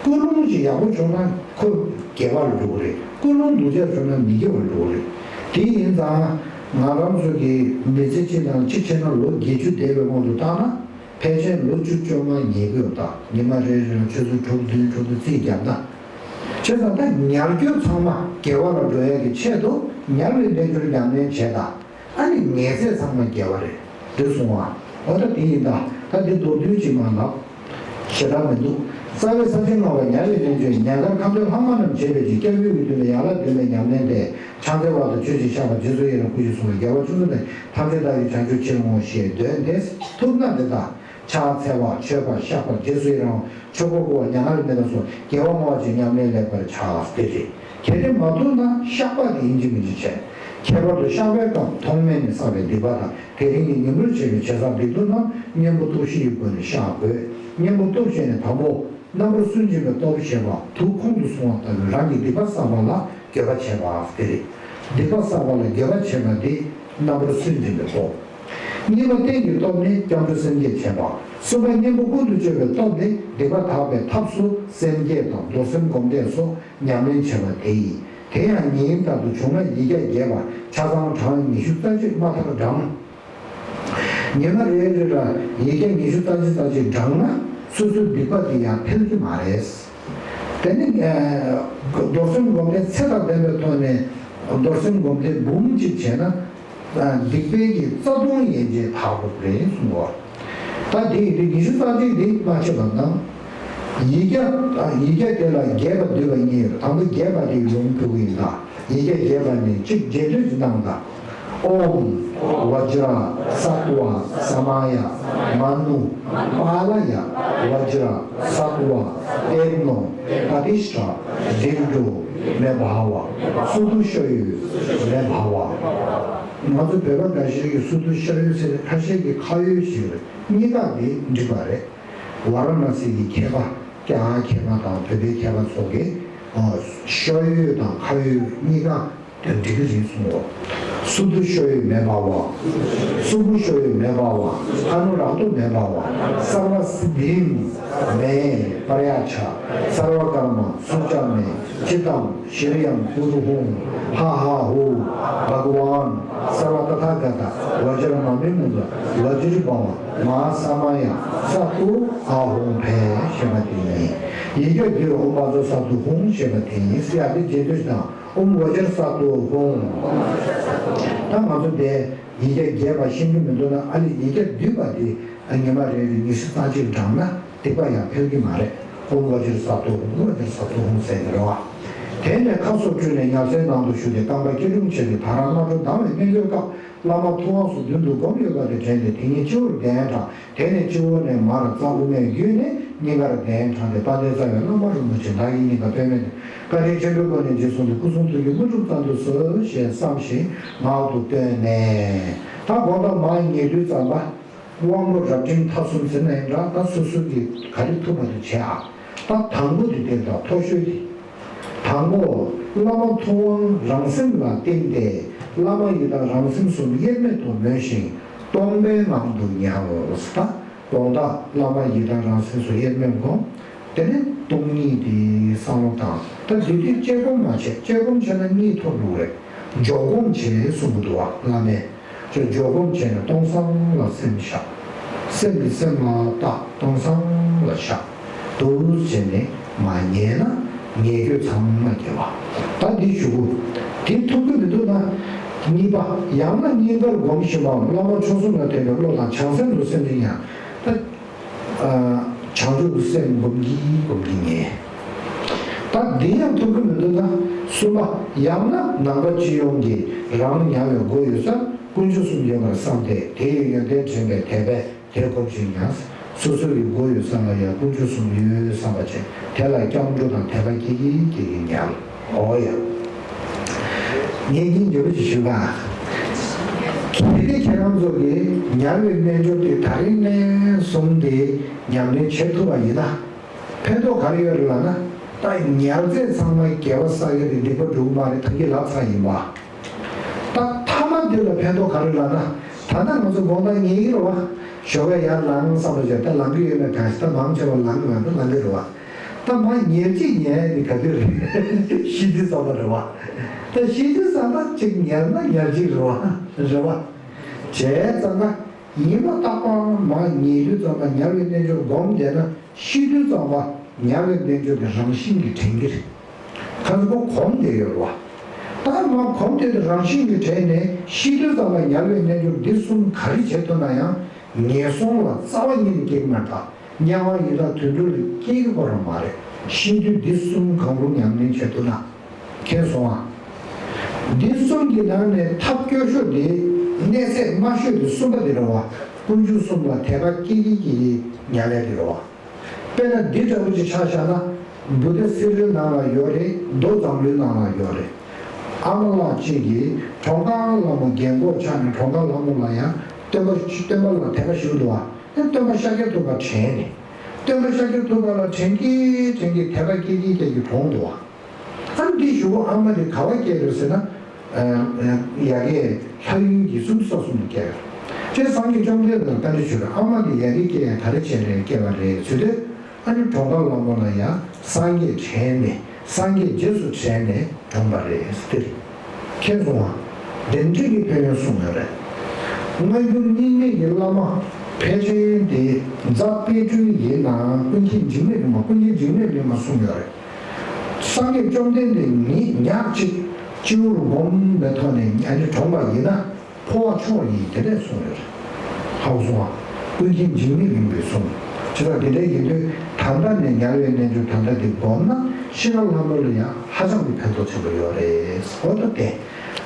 ཀུན་སློང་ཞིག་ཡག་པོ་བྱུང་ན་ཁོ་དགེ་བ་ལ་འགྲོ་གི་རེད། ཀུན་སློང་སྡུག་ཅག་བྱུང་ན་མི་དགེ་བ་ལ་འགྲོ་གི་རེད། དེ་ཡིན་ཙང་། ང་རང་ཚོ་གི་མི་ཚེ་གཅིག་ནང་གཅིག་བྱས་ན་ལོ་བརྒྱད་ཅུ་འདས་པའི་དབང་དུ་བཏང་ན། ཕལ་ཆེར་ལོ་བཅུ་བཅོ་ལྔ་ཉལ་གི་ཡོད་ད། ཉི་མ་རེ་རེ་ལ་ཆུ་ཚོད་དྲུག་བདུན་དྲུག་ཏུ་རྩིས་བརྒྱབ་ན། བྱས་ཙང་ད་ཉལ་རྒྱུ་ཚང་མ་དགེ་བ་ལ་འགྲོ་ཡ་གི་ཆེད་དུ་ཉལ་བའི་རྣལ་འབྱོར་ཉམས་ལེན་བྱས་ད། ཨ་ནི་ཉལ་ཚད་ཚང་མ་དགེ་བ་རེད། འགྲིག་སོང་ཨ། འོ་ད་དེ་ཡིན་ད། ད་འདི་མདོར་བསྡུས་ཅིག་མ་ལབ། ཞེ་དྲག་མི་འདུག་རྩ་བའི་ས་བཅད་ལྔ་པ་ཉལ་བའི་རྣལ་འབྱོར། ཉལ་ཁར་ཁ་འདོན་ལྷག་མ་རྣམས་བྱེད་པའི་ཕྱིར། སྐྱབས་ཡུལ་གྱི་མདུན་ལ་ཡན་ལག་བདུན་པའི་ཉམས་ལེན་ཏེ། ཕྱག་འཚལ་བ་དང་མཆོད་ཅིང་བཤགས་པ། རྗེས་སུ་ཡི་རང་བསྐུལ་ཞིང་གསུང་བ། དགེ་བ་ཆུང་ཙམ་ལས། ཐམས་ཅད་བདག་གིས་བྱང་ཆུབ་ཕྱིར་བསྔོ། ཞེས་འདོན་ཏེ་ཐུབ་ན་འདི་དག་ཕྱག་འཚལ་བ། མཆོད་པ། བཤགས་པ། རྗེས་སུ་ཡི་རང་། ཆོས་འཁོར་བསྐོར་བ། མྱ་ངན་ལས་འདས་པ་སོགས་དགེ་བ་བསྔོ་བ་བཅས་ཉམས་ལེན་ལེགས་པར་བྱ། དེ་རེད། གལ་ཏེ་མ་ཐུབ་ན་བཤགས་པ་དེ་ཡིན་གཅིག་མིན་གཅིག་བྱས། ཁྱད་པར་དུ་བཤགས་པའི་སྐབས་མཐོང་སྨན་ནི་བསགས་པའི་སྡིག་པ་དང་། དེ་རིང་གི་ཉིན་མོར་བྱས་པའི་བྱས་བསགས་སྡིག་ལྡོག་རྣམས་གཉེན་པོ་སྟོབས་བཞི་ཡི་སྒོ་ནས་བཤགས་དགོས། གཉེན་པོ་སྟོབས་བཞི་ནི་དང་པོ། རྣམ་པར་སུན་འབྱིན་པའི་སྟོབས་ཞེས་པ། དུག་ཁོང་དུ་སོང་བ་ལྟ་བུའི་རང་གི་སྡིག་པ་བསགས་པ་ལ། འགྱོད་པ་བྱེད་པ་དེ་རེད། སྡིག་པ་བསགས་པ་ལ་འགྱོད་པ་བྱེད་པ་དེ་རྣམ་པར་སུན་འབྱིན་པའི་སྟོབས། གཉིས་པ་རྟེན་གྱི་སྟོབས་ནི་སྐྱབས་འགྲོ་སེམས་བསྐྱེད་བྱེད་པ། གསུམ་པ་གཉེན་པོ་ཀུན་ཏུ་སྤྱོད་པའི་སྟོབས་ནི་སྡིག་པ་དག་པའི་ཐབས་སུ་སེམས་བསྐྱེད་དང་རྡོར་སེམས་སྒོམ་བཟླས་སོགས་ཉམས་ལེན་བྱེད་པ་དེ་ཡིན། དེ་ཡང་ཉིན་ལྟར་དུ་བྱུང་ན་ཡིག་བརྒྱ་རྒྱས་པ་ཆ་ཚང་གྲངས་ཉི་ཤུ་རྩ་གཅིག་མ་མཐར་བགྲང་། ཉི་མ་རེ་རེ་ལ་ཡི་གེ་ཉི་ཤུ་རྩ་གཅིག་རྩ་གཅིག་བགྲངས་ན་སོ་སོའི་སྡིག་པ་དེ་ཡང་འཕེལ་གྱི་མ་རེད། དེ་ནི་ཨ་རྡོར་སེམས་སྒོམ་བཟླས་ཚེ་དང་ལྡན་པའི་ཐོག་ནས་རྡོར་སེམས་སྒོམ་བཟླས་འབུམ་གཅིག་བྱས་ན་ཨ་སྡིག་པའི་གི་རྩ་ལྟུང་ཡན་ཆད་དག་འགྲོ་གི་རེད་གསུངས་པ། ད་དེ་ཡི་རིགས་ཉི་ཤུ་རྩ་གཅིག་འདི་མ་ཆད་པ་དང་། ཡིག་བརྒྱ་ཡིག་བརྒྱ་དེ་ལ་རྒྱས་པ་བསྡུས་པ་གཉིས་ཡོད། དང་པོ་རྒྱས་པ་དེ་ཡོངས་ཕུལ་གྱི་ཡིན་ད། ཡིག་བརྒྱ་རྒྱས་པ་ནི་གཅིག་རྗེས་ཟློས་ཀྱི་གནང་དང་། ཨོཾ་བཛྲ་སཏྭ་ས་མ་ཡ་མ་ནུ་པཱ་ལ་ཡ་བཛྲ་སཏྭ་ཨེག་ནོ་པ་ཏིཥྛ་མེ་བྷ་ཝ། སུ་ཏུ་ཤ་ཡོ་མེ་བྷ་ཝ། ང་ཚོ་བོད་པ་འགའ་ཤས་ཀྱིས་སུ་ཏུ་ཤ་ཡོ་ཟེར། ཁ་ཤས་ཀྱིས་ཁ་ཡོ་ཟེར། གཉིས་ཀ་དེ་འགྲིག་པ་རེད། ཝཱ་ར་ཎ་སི་གི་མཁས་པ། རྒྱ་གར་མཁས་པ་དང་བོད་པའི་མཁས་པ་ཚོ་གིས་ཨ་ཤ་ཡོ་དང་ཁ་ཡོ་གཉིས་ཀ་དེ་འགྲིག་གི་རེད་གསུངས་འོ། སུ་ཏུ་ཤ་ཡོ་མེ་བྷ་ཝ། སུ་བུ་ཤ་ཡོ་མེ་བྷ་ཝ། ཨ་ནུ་རཀྟོ་མེ་བྷ་ཝ། སརྦ་སིདྡྷིཾ་མེ་པྲ་ཡ་ཙྪ། སརྦ་ཀརྨ་སུ་ཅ་མེ། ཅི་ཏཾ་ཤྲི་ཡཾ་ཀུ་རུ་ཧཱུྃ། ཧ་ཧ་ཧུ། བྷ་ག་ཝཱན་སརྦ་ཏ་ཐཱ་ག་ཏ་བཛྲ་མ་མེ་མུ་ཏྲ་བཛྲུ་པ་མ་མ་ས་མ་ཡ་ས་ཏུ་ཨ་ཧུཾ་ཕཊ་ཞེས་པ་དེ་ཡིན། ཡིག་བརྒྱ་འདིར་ཨོཾ་བཛྲ་ས་ཏུ་ཧཱུྃ་ཞེས་པ་དེ་ཡིན། ཡ་དེ་རྗེས་ཟློས་དང་ཨོཾ་བཛྲ་ས་ཏུ་ཧཱུྃ། ད་ང་ཚོ་འདི་ཡིག་བརྒྱ་རྒྱས་པ་ཤེས་ཀྱི་མི་འདུག་ན། ཨ་ལས་ཡིག་བརྒྱ་བསྡུས་པ་དེ་ཉི་མ་རེ་རེ་ཉི་ཤུ་རྩ་གཅིག་བགྲངས་ན་སྡིག་པ་ཡང་འཕེལ་གྱི་མ་རེད། ཨོཾ་བཛྲ་ས་ཏུ་ཧཱུྃ། ཨོཾ་བཛྲ་ས་ཏུ་ཧཱུྃ་ཟེར་གྱི་རེད་བ། དེ་ནས་ཁ་སོར་བཀྲུས་ནས་ཉལ་སའི་ནང་དུ་ཞུགས་ཏེ་རྐང་པ་སྐྱིལ་ཀྲུང་བྱས་ཏེ་ད་རང་སྔ་དྲོ་ལྡང་བའི་རྣལ་འབྱོར་སྐབས་བླ་མ་ཐུབ་དབང་སོགས་མདུན་དུ་བསྒོམས་ཡོད་པ་དེ་དྲན་ཏེ་དེ་ཉིད་སྤྱི་བོར་གདན་དྲངས། དེ་ནས་སྤྱི་བོ་ནས་མར་རྩ་དབུ་མའི་བརྒྱུད་ནས་སྙིང་གར་གདན་དྲངས་ཏེ་དཔལ་ལྡན་རྩ་བའི་བླ་མ་རིན་པོ་ཆེ་བདག་གི་སྙིང་ག་པདྨའི་སྟེང་བཀའ་དྲིན་ཆེན་པོའི་སྒོ་ནས་རྗེས་བཟུང་སྟེ་སྐུ་གསུང་ཐུགས་ཀྱི་དངོས་གྲུབ་ཙམ་དུ་གསོལ་ཞེས་བསམ་ཞིང་ངག་ཏུ་བཏོན་ནས། ད་དགོངས་དག་མར་ཉལ་དུས་ཙམ་པ། དབང་པོ་རབ་འབྲིང་ཐ་གསུམ་ཟེར་ན་ཡང་འདྲ། ད་སོ་སོ་གིས་ག་རེ་ཐུབ་པ་དེ་བྱེད་ཨ། ད་དང་པོ་དེ་དེ་འདྲ་མཐོ་ཤོས་དེ། དང་པོ། བླ་མ་ཐུབ་དབང་རང་སེམས་ལ་བརྟེན་ཏེ། བླ་མ་ཡི་དམ་རང་སེམས་གསུམ་དབྱེར་མེད་དུ་མོས་ཤིང་སྟོང་པའི་ངང་དུ་ཉལ། ད་དགོངས་དག་བླ་མ་ཡི་དམ་རང་སེམས་གསུམ་དབྱེར་མེད་སྒོམ། དེ་ནས་སྟོང་ཉིད་དེ་བསམ་བློ་བཏང་། ད་དེ་དུས་དཔྱད་སྒོམ་མ་བྱས། དཔྱད་སྒོམ་བྱས་ན་གཉིད་ཐོབ་འགྲོ་གི་རེད། འཇོག་སྒོམ་བྱས་གསུང་གི་འདུག་བ། བླ་མས་ཁྱོད་འཇོག་སྒོམ་བྱས་ནས་སྟོང་སང་ལ་སེམས་བཞག། སེམས་ཀྱིས་སེམས་ལ་བལྟ། སྟོང་སང་ལ་བཞག། འདུག་བྱས་ནས་མར་ཉལ་ན་ཉལ་འགྱོད་ཚང་མ་སྐྱེ་བ། ད་འདི་ཞུ་དགོས། དེ་ཐུབ་ཀྱི་མི་འདུག་ན། གཉིས་པ། ཡང་ན་སྙིང་གར་སྒོམ་བཞིན་པའམ་བླ་མ་མཆོག་གསུམ་ལ་བརྟེན་པའི་བློ་དང་བྱང་སེམས་སུ་སེམས་ནི་ཡང་ད། བྱང་ཆུབ་ཀྱི་སེམས་སྒོམ་གྱིན་སྒོམ་གྱིན་ཉལ། ད་འདི་ཡང་ཐུབ་ཀྱི་མི་འདུག་ན། གསུམ་པ། ཡང་ན་ནང་པ་སྤྱི་ཡོངས་ཀྱིས་རང་ཉལ་བའི་སྒོ་ཡོད་སར་དཀོན་མཆོག་གསུམ་ཡོད་པར་བསམས་ཏེ་དེ་ཡི་ཡོན་ཏན་དྲན་པའི་དད་པས་དེ་སྒོམ་ཞིང་ཉལ། སོ་སོ་ཡི་སྒོ་ཡོད་ས་ལ་ཡང་དཀོན་མཆོག་གསུམ་ཡོད་བསམ་པ་བྱས། དེ་ལ་སྐྱབས་འགྲོ་དང་དད་པ་སྐྱེ་གིན་སྐྱེ་གིན་ཉལ། འོ་ཡ། ངས་ཀྱིན་འགྱོད་པ་ཅིག་ཞུ་ག། གལ་ཏེ་ཁྱེད་རང་ཚོ་གིས་ཉལ་བའི་རྣལ་འབྱོར་དེ་ད་རིང་ནས་བཟུང་སྟེ་ཉམས་ལེན་བྱེད་ཐུབ་པ་ཡིན་ན། ཕན་ཐོགས་ག་རེ་ཡོད་རེད་ལབ་ན། ད་ཉལ་ཚད་ཚང་མ་དགེ་བ་བསགས་ཡ་རེད། སྡིག་པ་འགྲོ་གི་མ་རེད། ཐང་གི་ལབ་ཚར་ཡིན་པ། ད་མཐའ་མ་འདི་ལ་ཕན་ཐོགས་ག་རེ་ལབ་ན། ད་ལྟ་ང་ཚོ་དགོང་དག་ཉལ་གི་རེད་བ། ཞོགས་ཀ་ཡར་ལངས་བསམ་པ་བྱས། ད་ལངས་གི་ཡོད་ན་གང་ཞིག་ད་མང་ཆེ་བ་ལངས་གི་མེད་པ་ལངས་གི་རེད་བ། ད་མར་ཉལ་གཅིག་ཉལ་ཡ་འདི་ག་དུས་རེད། ཤི་དུས་ཙམ་པ་རེད་བ། ད་ཤི་དུས་ཙམ་པ་གཅིག་ཉལ་ན་ཉལ་གཅིག་རེད་བ། རེད་བ། བྱས་ཙང་ན་ཉི་མ་རྟག་པར་མར་ཉལ་དུས་ཙམ་པ་ཉལ་བའི་རྣལ་འབྱོར་སྒོམ་བསྡད་ན། ཤི་དུས་ཙམ་པ་ཉལ་བའི་རྣལ་འབྱོར་གྱི་རང་བཞིན་གྱིས་དྲན་གྱི་རེད། ཁ་ཚ་པོ་གོམས་བསྡད་ཡོད་རེད་བ། ད་མར་གོམས་བསྡད་དེ་རང་བཞིན་གྱིས་དྲན་ནས་ཤི་དུས་ཙམ་པ་ཉལ་བའི་རྣལ་འབྱོར་འདི་གསུམ་ག་རེ་བྱེད་ཐུབ་ན་ཡང་ངན་སོང་ལ་རྩ་བ་ཉིད་ནས་སྐྱེ་གི་མ་རེད། དམྱལ་བ་ཡི་དྭགས་དུད་འགྲོ་ལ་སྐྱེ་གི་ཁོ་རང་མ་རེད། ཤི་དུས་འདི་གསུམ་གང་རུང་ཉམས་ལེན་བྱེད་ཐུབ་ན། མཁྱེན་སོང་ཨ། འདི་གསུམ་གྱི་ནང་ནས་ཐབས་སྐྱོ་ཤོས་དེ། གནས་ཚད་དམའ་ཤོས་དེ་གསུམ་པ་དེ་རེད་བ། དཀོན་མཆོག་གསུམ་ལ་དད་པ་སྐྱེ་གི་སྐྱེ་གི་ཉལ་ཡ་དེ་རེད་བ། དཔེར་ན་འདི་འདྲ་བོ་ཅིག་ཆ་བཞག་ན། བུ་དེ་སི་རི་ནང་ལ་ཡོད་རེད། མདོ་འཛམ་གླིང་ནང་ལ་ཡོད་རེད། ཨ་མ་ལགས་གཅིག་གིས་གྲོང་ཁ་ལྷ་མོ་རྒན་གོག་ཆགས་ནས་གྲོང་ཁ་ལྷ་མོ་ལ་ཡང་སྟོན་པ་སྟོན་པ་ལ་དད་པ་ཞུ་འདུག་བ། ཨེ་སྟོན་པ་ཤཱཀྱ་ཐུབ་པ་དྲན་ནས། སྟོན་པ་ཤཱཀྱ་ཐུབ་པ་ལ་དྲན་གྱིན་དྲན་གྱིན་དད་པ་སྐྱེ་གིན་སྐྱེ་གིན་གྲོངས་འདུག་བ། ཨ་ འདི་ཞུ་བ་ཨ་མ་དེ་ག་བ་སྐྱེས་རེད་ཟེར་ན། ཡ་གི་ལྷ་ཡུལ་གྱི་སུམ་ཅུ་རྩ་གསུམ་དུ་སྐྱེས་ཡོད། ཅེས་སངས་རྒྱས་བཅོམ་ལྡན་འདས་ལ་བཀའ་འདྲི་ཞུས་པས། ཨ་མ་དེ་ཡ་གི་སྐྱེས་ཡ་ག་རེ་བྱས་ནས་སྐྱེས་པ་རེད་ཟེར་དུས། ཨ་ནི་གྲོངས་ཁ་ལ་མོ་ལ་ཡ་སངས་རྒྱས་དྲན་ནས་སངས་རྒྱས་རྗེས་སུ་དྲན་ནས་གྲོངས་པ་རེད་ཟེར་དེ་རེད། མཁྱེན་སོང་ང་། གདན་འདྲེན་གྱི་ཕན་ཡོན་གསུངས་ཡོད་རེད། སྔ་འགྱུར་རྙིང་མའི་གི་བླ་མ་ཕལ་ཆེར་དེ་རྫ་དཔལ་སྤྲུལ་ཡིན་ནའང་ཀུན་མཁྱེན་འཇིགས་མེད་གླིང་པ། ཀུན་མཁྱེན་འཇིགས་མེད་གླིང་པ་གསུངས་ཡོད་རེད། སངས་རྒྱས་བཅོམ་ལྡན་འདས་ཉིད་ཉག་གཅིག་སྤྱི་བོར་བསྒོམས་པའི་ཐོག་ནས་ཨ་ནི་གྲོངས་པ་ཡིན་ན་འཕོ་བ་མཆོག་ཡིན། དེ་འདྲས་གསུངས་ཡོད་རེད། ཧ་གོ་སོང་ང་། ཀུན་མཁྱེན་འཇིགས་མེད་གླིང་པས་གསུངས། བྱས་ཙང་དེ་འདྲས་ཡིན་དུས་ད་ལྟ་ནས་ཉར་བའི་རྣལ་འབྱོར་ད་ལྟ་འདི་བསྒོམས་ན་ཤི་ཁ་ལྷ་མོ་ལ་ཡང་ཧ་ཅང་གི་ཕན་ཐོགས་ཆེན་པོ་ཡོད་རེད། འོ་ད་དེ།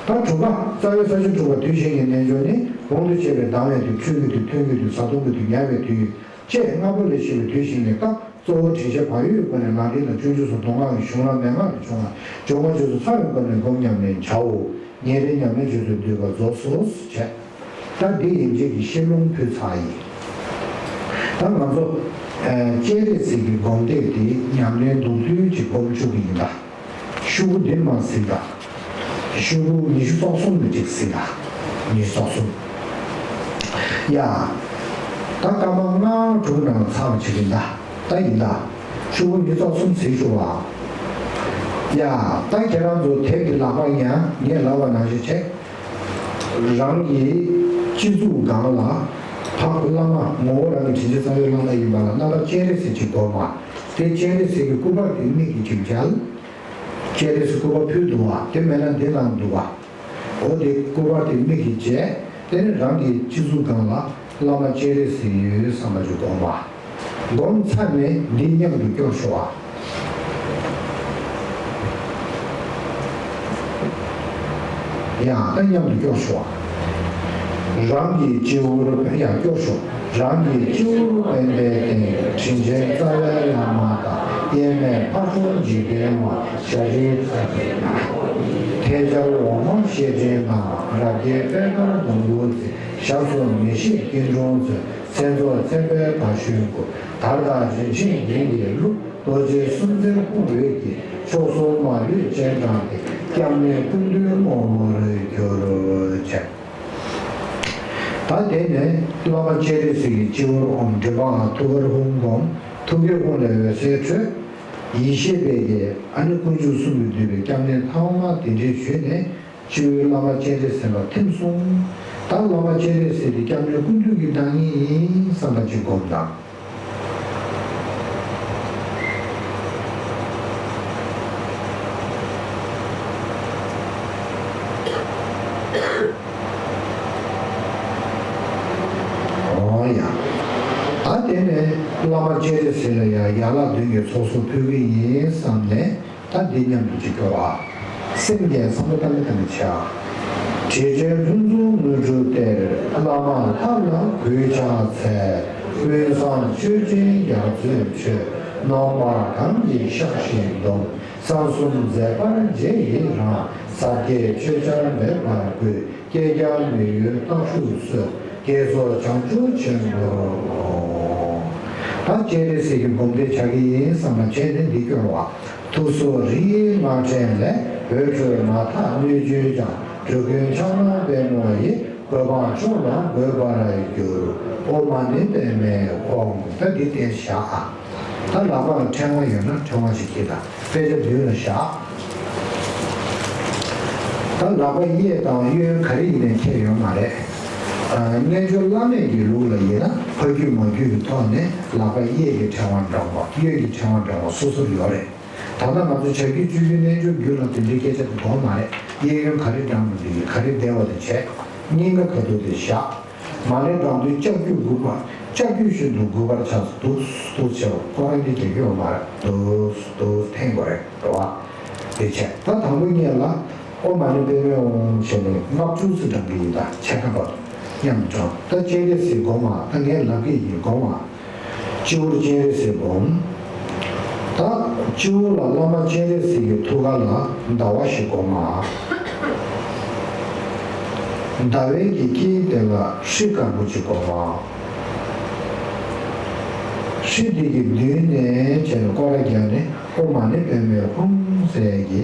ད་དྲུག་པ། རྩ་བའི་ས་བཅུ་དྲུག་པ་དུས་གཞན་གྱི་རྣལ་འབྱོར་ནི། གོང་དུ་བཤད་པའི་ལྡང་བའི་དུས། འཁྲུལ་གྱི་དུས། ཐོན་གྱི་དུས། བཟའ་བཏུང་གི་དུས། ཉལ་བའི་དུས། བཅས་ལྔ་པོ་ལས་བཤད་པའི་དུས་བཞི་ནི། ད་གཙོ་བོ་དྲན་ཤེས་བག་ཡོད་སྒོ་ནས་ལམ་རིམ་དང་སྤྱོད་འཇུག་སོགས་མདོ་སྔགས་ཀྱི་གཞུང་ལ་མན་ངག་ལས་བྱུང་བ། སྦྱོར་དངོས་རྗེས་སུ་ཚང་བའི་སྒོ་ནས་སྒོམ་ཉམས་ལེན་བྱའོ། ཉན་ཐོས་ཉམས་ལེན་རྗེས་སུ་བསྡུས་པ་རྫོགས་སོ་ཞེས་བྱས། ད་འདི་ཡན་ཆད་ཀྱི་བཤད་ལུང་ཕུལ་ཚར་ཡིན། ད་ང་ཚོ་ཨ་སྤྱན་རས་གཟིགས་ཀྱི་སྒོམ་བཟླས་དེ་ཉམས་ལེན་མདོར་བསྡུས་ཅིག་སྒོམ་བཅུག་གི་ཡིན་ད། ཤོག་གུ་འདི་མར་གཟིགས་དང་། ཤོག་གུ་ཉི་ཤུ་རྩ་གསུམ་ནས་ཅིག་གཟིགས་དང་། ཉི་ཤུ་རྩ་གསུམ། ཡ། ད་སྐར་མ་ལྔ་དྲུག་ནང་ཚར་བ་ཅིག་ཡིན་ད། ད་ཡིན་ད། ཤོག་གུ་ཉི་ཤུ་རྩ་གསུམ་གཟིགས་ཤོག་ཨ། ཡ། ད་ཁྱེད་རང་ཚོ་དེབ་ཀྱི་ལག་པ་ཉར། ངས་ལབ་པ་ནང་བཞིན་བྱས། རང་གི་སྤྱི་གཙུག་སྒང་ལ་འཕགས་བླ་མ་ངོ་བོ་རང་གི་དྲིན་ཅན་རྩ་བའི་བླ་མ་ཡིན་པ་ལ་རྣམ་པ་སྤྱན་རས་གཟིགས་ཅིག་བསྒོམ་པ། དེ་སྤྱན་རས་གཟིགས་ཀྱི་སྐུ་པར་དེ་མིག་གིས་ཅིག་མཇལ། སྤྱན་རས་གཟིགས་སྐུ་པར་ཕུལ་འདུག་བ། དེ་མེད་ན་འདི་ནང་འདུག་བ། འོ་དེ་སྐུ་པར་དེ་མིག་གིས་མཇལ། དེ་ནས་རང་གི་སྤྱི་གཙུག་སྒང་ལ་བླ་མ་སྤྱན་རས་གཟིགས་ཡོད་བསམ་པ་ཅིག་བསྒོམ་པ། སྒོམ་ཚར་ནས་འདི་མཉམ་དུ་སྐྱོར་ཤོག་ཨ། ཡང་ད་མཉམ་དུ་སྐྱོར་ཤོག་ཨ། རང་གི་སྤྱི་བོར། ཡང་སྐྱོར་ཤོག་རང་གི་སྤྱི་བོར་པད་ཟླའི་སྟེང་དུ། དྲིན་ཅན་རྩ་བའི་བླ་མ་དང་། དབྱེར་མེད་འཕགས་མཆོག་འཇིག་རྟེན་དབང་། ཤཱཀྱའི་ཐེག་པའི་ཐེག་ཆར་འོད་དཔག་བཤེས་སྤྲིངས་དང་། རབ་དགའི་པད་དཀར་སྡོང་བུ་འཛིན། ཞབས་སུ་མི་ཤིགས་སྐྱིལ་ཀྲུང་མཛད། མཚན་རྫོགས་མཚན་དཔལ་དར་གཞོན་སྐུ། དར་དང་རིན་ཆེན་རྒྱན་གྱིས་བཀླུབས། རྡོ་རྗེ་སུམ་རྩེན་ཕུང་འོད་ཀྱིས། མཆོག་གསུམ་མ་ལུས་སྤྱན་དྲངས་ཏེ། སྐྱབས་གནས་ཀུན་འདུས་ངོ་བོར་གྱུར་ཅིག་ད་དེ་ནས་བླ་མ་སྤྱན་རས་གཟིགས་ཀྱི་སྤྱི་བོར་ཨོཾ་མགྲིན་པའམ་ཐུགས་ཀར་ཧཱུྃ་བསྒོམ། ཐུགས་ཀའི་ཧཱུྃ་ལས་འོད་ཟེར་འཕྲོས། ཡེ་ཤེས་པའི་གི་ཨ་ནི་དཀོན་མཆོག་གསུམ་གྱིས་བསྡུས་པའི་སྐྱབས་གནས་ཐ་མ་དེ་འདྲས་ཞུས་ནས། སྤྱི་བོའི་བླ་མ་སྤྱན་རས་གཟིགས་ལ་ཐིམ་སོང་། ད་བླ་མ་སྤྱན་རས་གཟིགས་དེ་སྐྱབས་གནས་ཀུན་འདུས་ཀྱི་བདག་ཉིད་ཡིན་བསམ་པ་ཅིག་སྒོམ་དང་། འོ་ཡ། ད་དེ་ནས་བླ་མ་སྤྱན་རས་གཟིགས་ལ་ཡང་ཡན་ལག་བདུན་གྱི་ཚོགས་གསོག་ཕུལ་གྱི་ཡིན་བསམ་ནས། ད་འདི་མཉམ་དུ་ཅིག་སྐྱོར་བ། སེམས་ཀྱི་བསམ་བློ་བཏང་གི་བཏང་གི་བྱ། དྲིན་ཅན་ཕུན་ཚོགས་དངོས་གྲུབ་སྟེར། བླ་མ་ལྷ་ལ་གུས་ཕྱག་འཚལ། དབུས་གཙང་ཆོས་ཅན་རྒྱ་མཚོའི་ཁྲོད། ནོངས་པ་གང་གིས་བཤགས་ཤིང་སྡོམ། གསང་གསུམ་མཛད་པར་རྗེས་ཡི་རང་། ཟབ་རྒྱས་ཆོས་ཆར་འབེབས་པར་བསྐུལ། བསྐལ་བརྒྱར་མི་ཡུལ་རྟག་བཞུགས་གསོལ། བསྐྱེད་རྫོགས་བྱང་ཆུབ་ཆེན་པོར་འོང་། ད་སྤྱན་རས་གཟིགས་ཀྱི་སྒོམ་བཟླས་བྱ་གི་ཡིན་བསམ་པ་བྱས་ནས་འདི་སྐྱོར་བ། ཐུགས་སྲོག་རི་ཡི་རྔ་ཕྲན་ལས། འོད་འཕྲོས་མ་ཐག་སྣོད་བཅུད་ཀྱང་། འགྲོ་ཀུན་ཕྱག་ན་པདྨོ་ཡི། གོ་འཕང་མཆོག་ལ་འགོད་པར་འགྱུར། ཨོཾ་མ་ཎི་པདྨེ་ཧཱུྃ། ད་འདི་བལྟས་བཞག་ཨ། ད་ལག་པ་ལ་ཕྲེང་བ་ཡོད་ན་ཕྲེང་བ་ཞིག་འཁྱེར་དང་། དཔེ་ཆ་མདུན་ལ་བཞག་ད་ལག་པ་གཡས་དང་གཡོན་ག་རེ་ཡིན་ནའི་ཁྱད་ཡོད་མ་རེད། ཨ། རྣལ་འབྱོར་བླ་མེད་ཀྱི་ལུགས་ལ་ཡིན་ན་ཕ་རྒྱུད་མ་རྒྱུད་ཀྱི་ཐོག་ནས་ལག་པ་གཡས་ཀྱི་ཕྲེང་བ་འབྲང་བ། གཡོན་གྱི་ཕྲེང་བ་འབྲང་བ་སོ་སོར་ཡོད་རེད། ད་ལྟ་ང་ཚོ་བྱ་རྒྱུད་སྤྱོད་རྒྱུད་རྣལ་འབྱོར་རྒྱུད་ལ་དེ་འདྲའི་སྐད་ཆ་དེ་དོན་མ་རེད། གཡས་གཡོན་ག་རེ་འབྲང་དགོས་འདི་ཡིན། ག་རེ་བདེ་བ་དེ་བྱས། སྙིང་ག་ག་འདུག་དེ་བཞག་མ་ཎི་བགྲང་དུས་ལྕགས་ཀྱུ་དགུ་པ། ལྕགས་ཀྱུ་བཞིན་དུ་དགུ་པར་ཆགས་སུ་འདུག་འདུག་བྱས་པ་ཁོ་རང་གིས་རྒྱག་གི་ཡོད་མ་རེད། འདུག་འདུག་འཐེན་དགོས་རེད་འགྲོ་བ། དེ་བྱས་ད་དང་པོ་ཉིད་ལ་ཨོཾ་མ་ཎི་པདྨེ་ཧཱུྃ་བྱས་ནས་ལྔ་བཅུ་ཙམ་བགྲང་གི་ཡིན། ད་ཕྱེད་ཀ་བར་དུ་མཉམ་དུ་བགྲང་། ད་སྤྱན་རས་གཟིགས་སྒོམ་པ། ད་ངས་ལབ་ཀྱི་ཡིན། སྒོམ་པ། སྤྱི་བོར་སྤྱན་རས་གཟིགས་སྒོམ། ད་སྤྱི་བོ་ལ་བླ་མ་སྤྱན་རས་གཟིགས་ཀྱི་ཐུགས་ཀ་ལ་ཟླ་བ་ཞིག་སྒོམ་མ། ཟླ་བའི་གི་དཀྱིལ་དེ་ལ་ཧྲཱིཿདཀར་པོ་ཅིག་སྒོམ་མ། ཧྲཱིཿདེ་གི་མདུན་ནས་བྱས་ནས་སྐོར་ར་བརྒྱབ་ནས་ཨོཾ་མ་ཎི་པདྨེ་ཧཱུྃ་ཟེར་གྱི།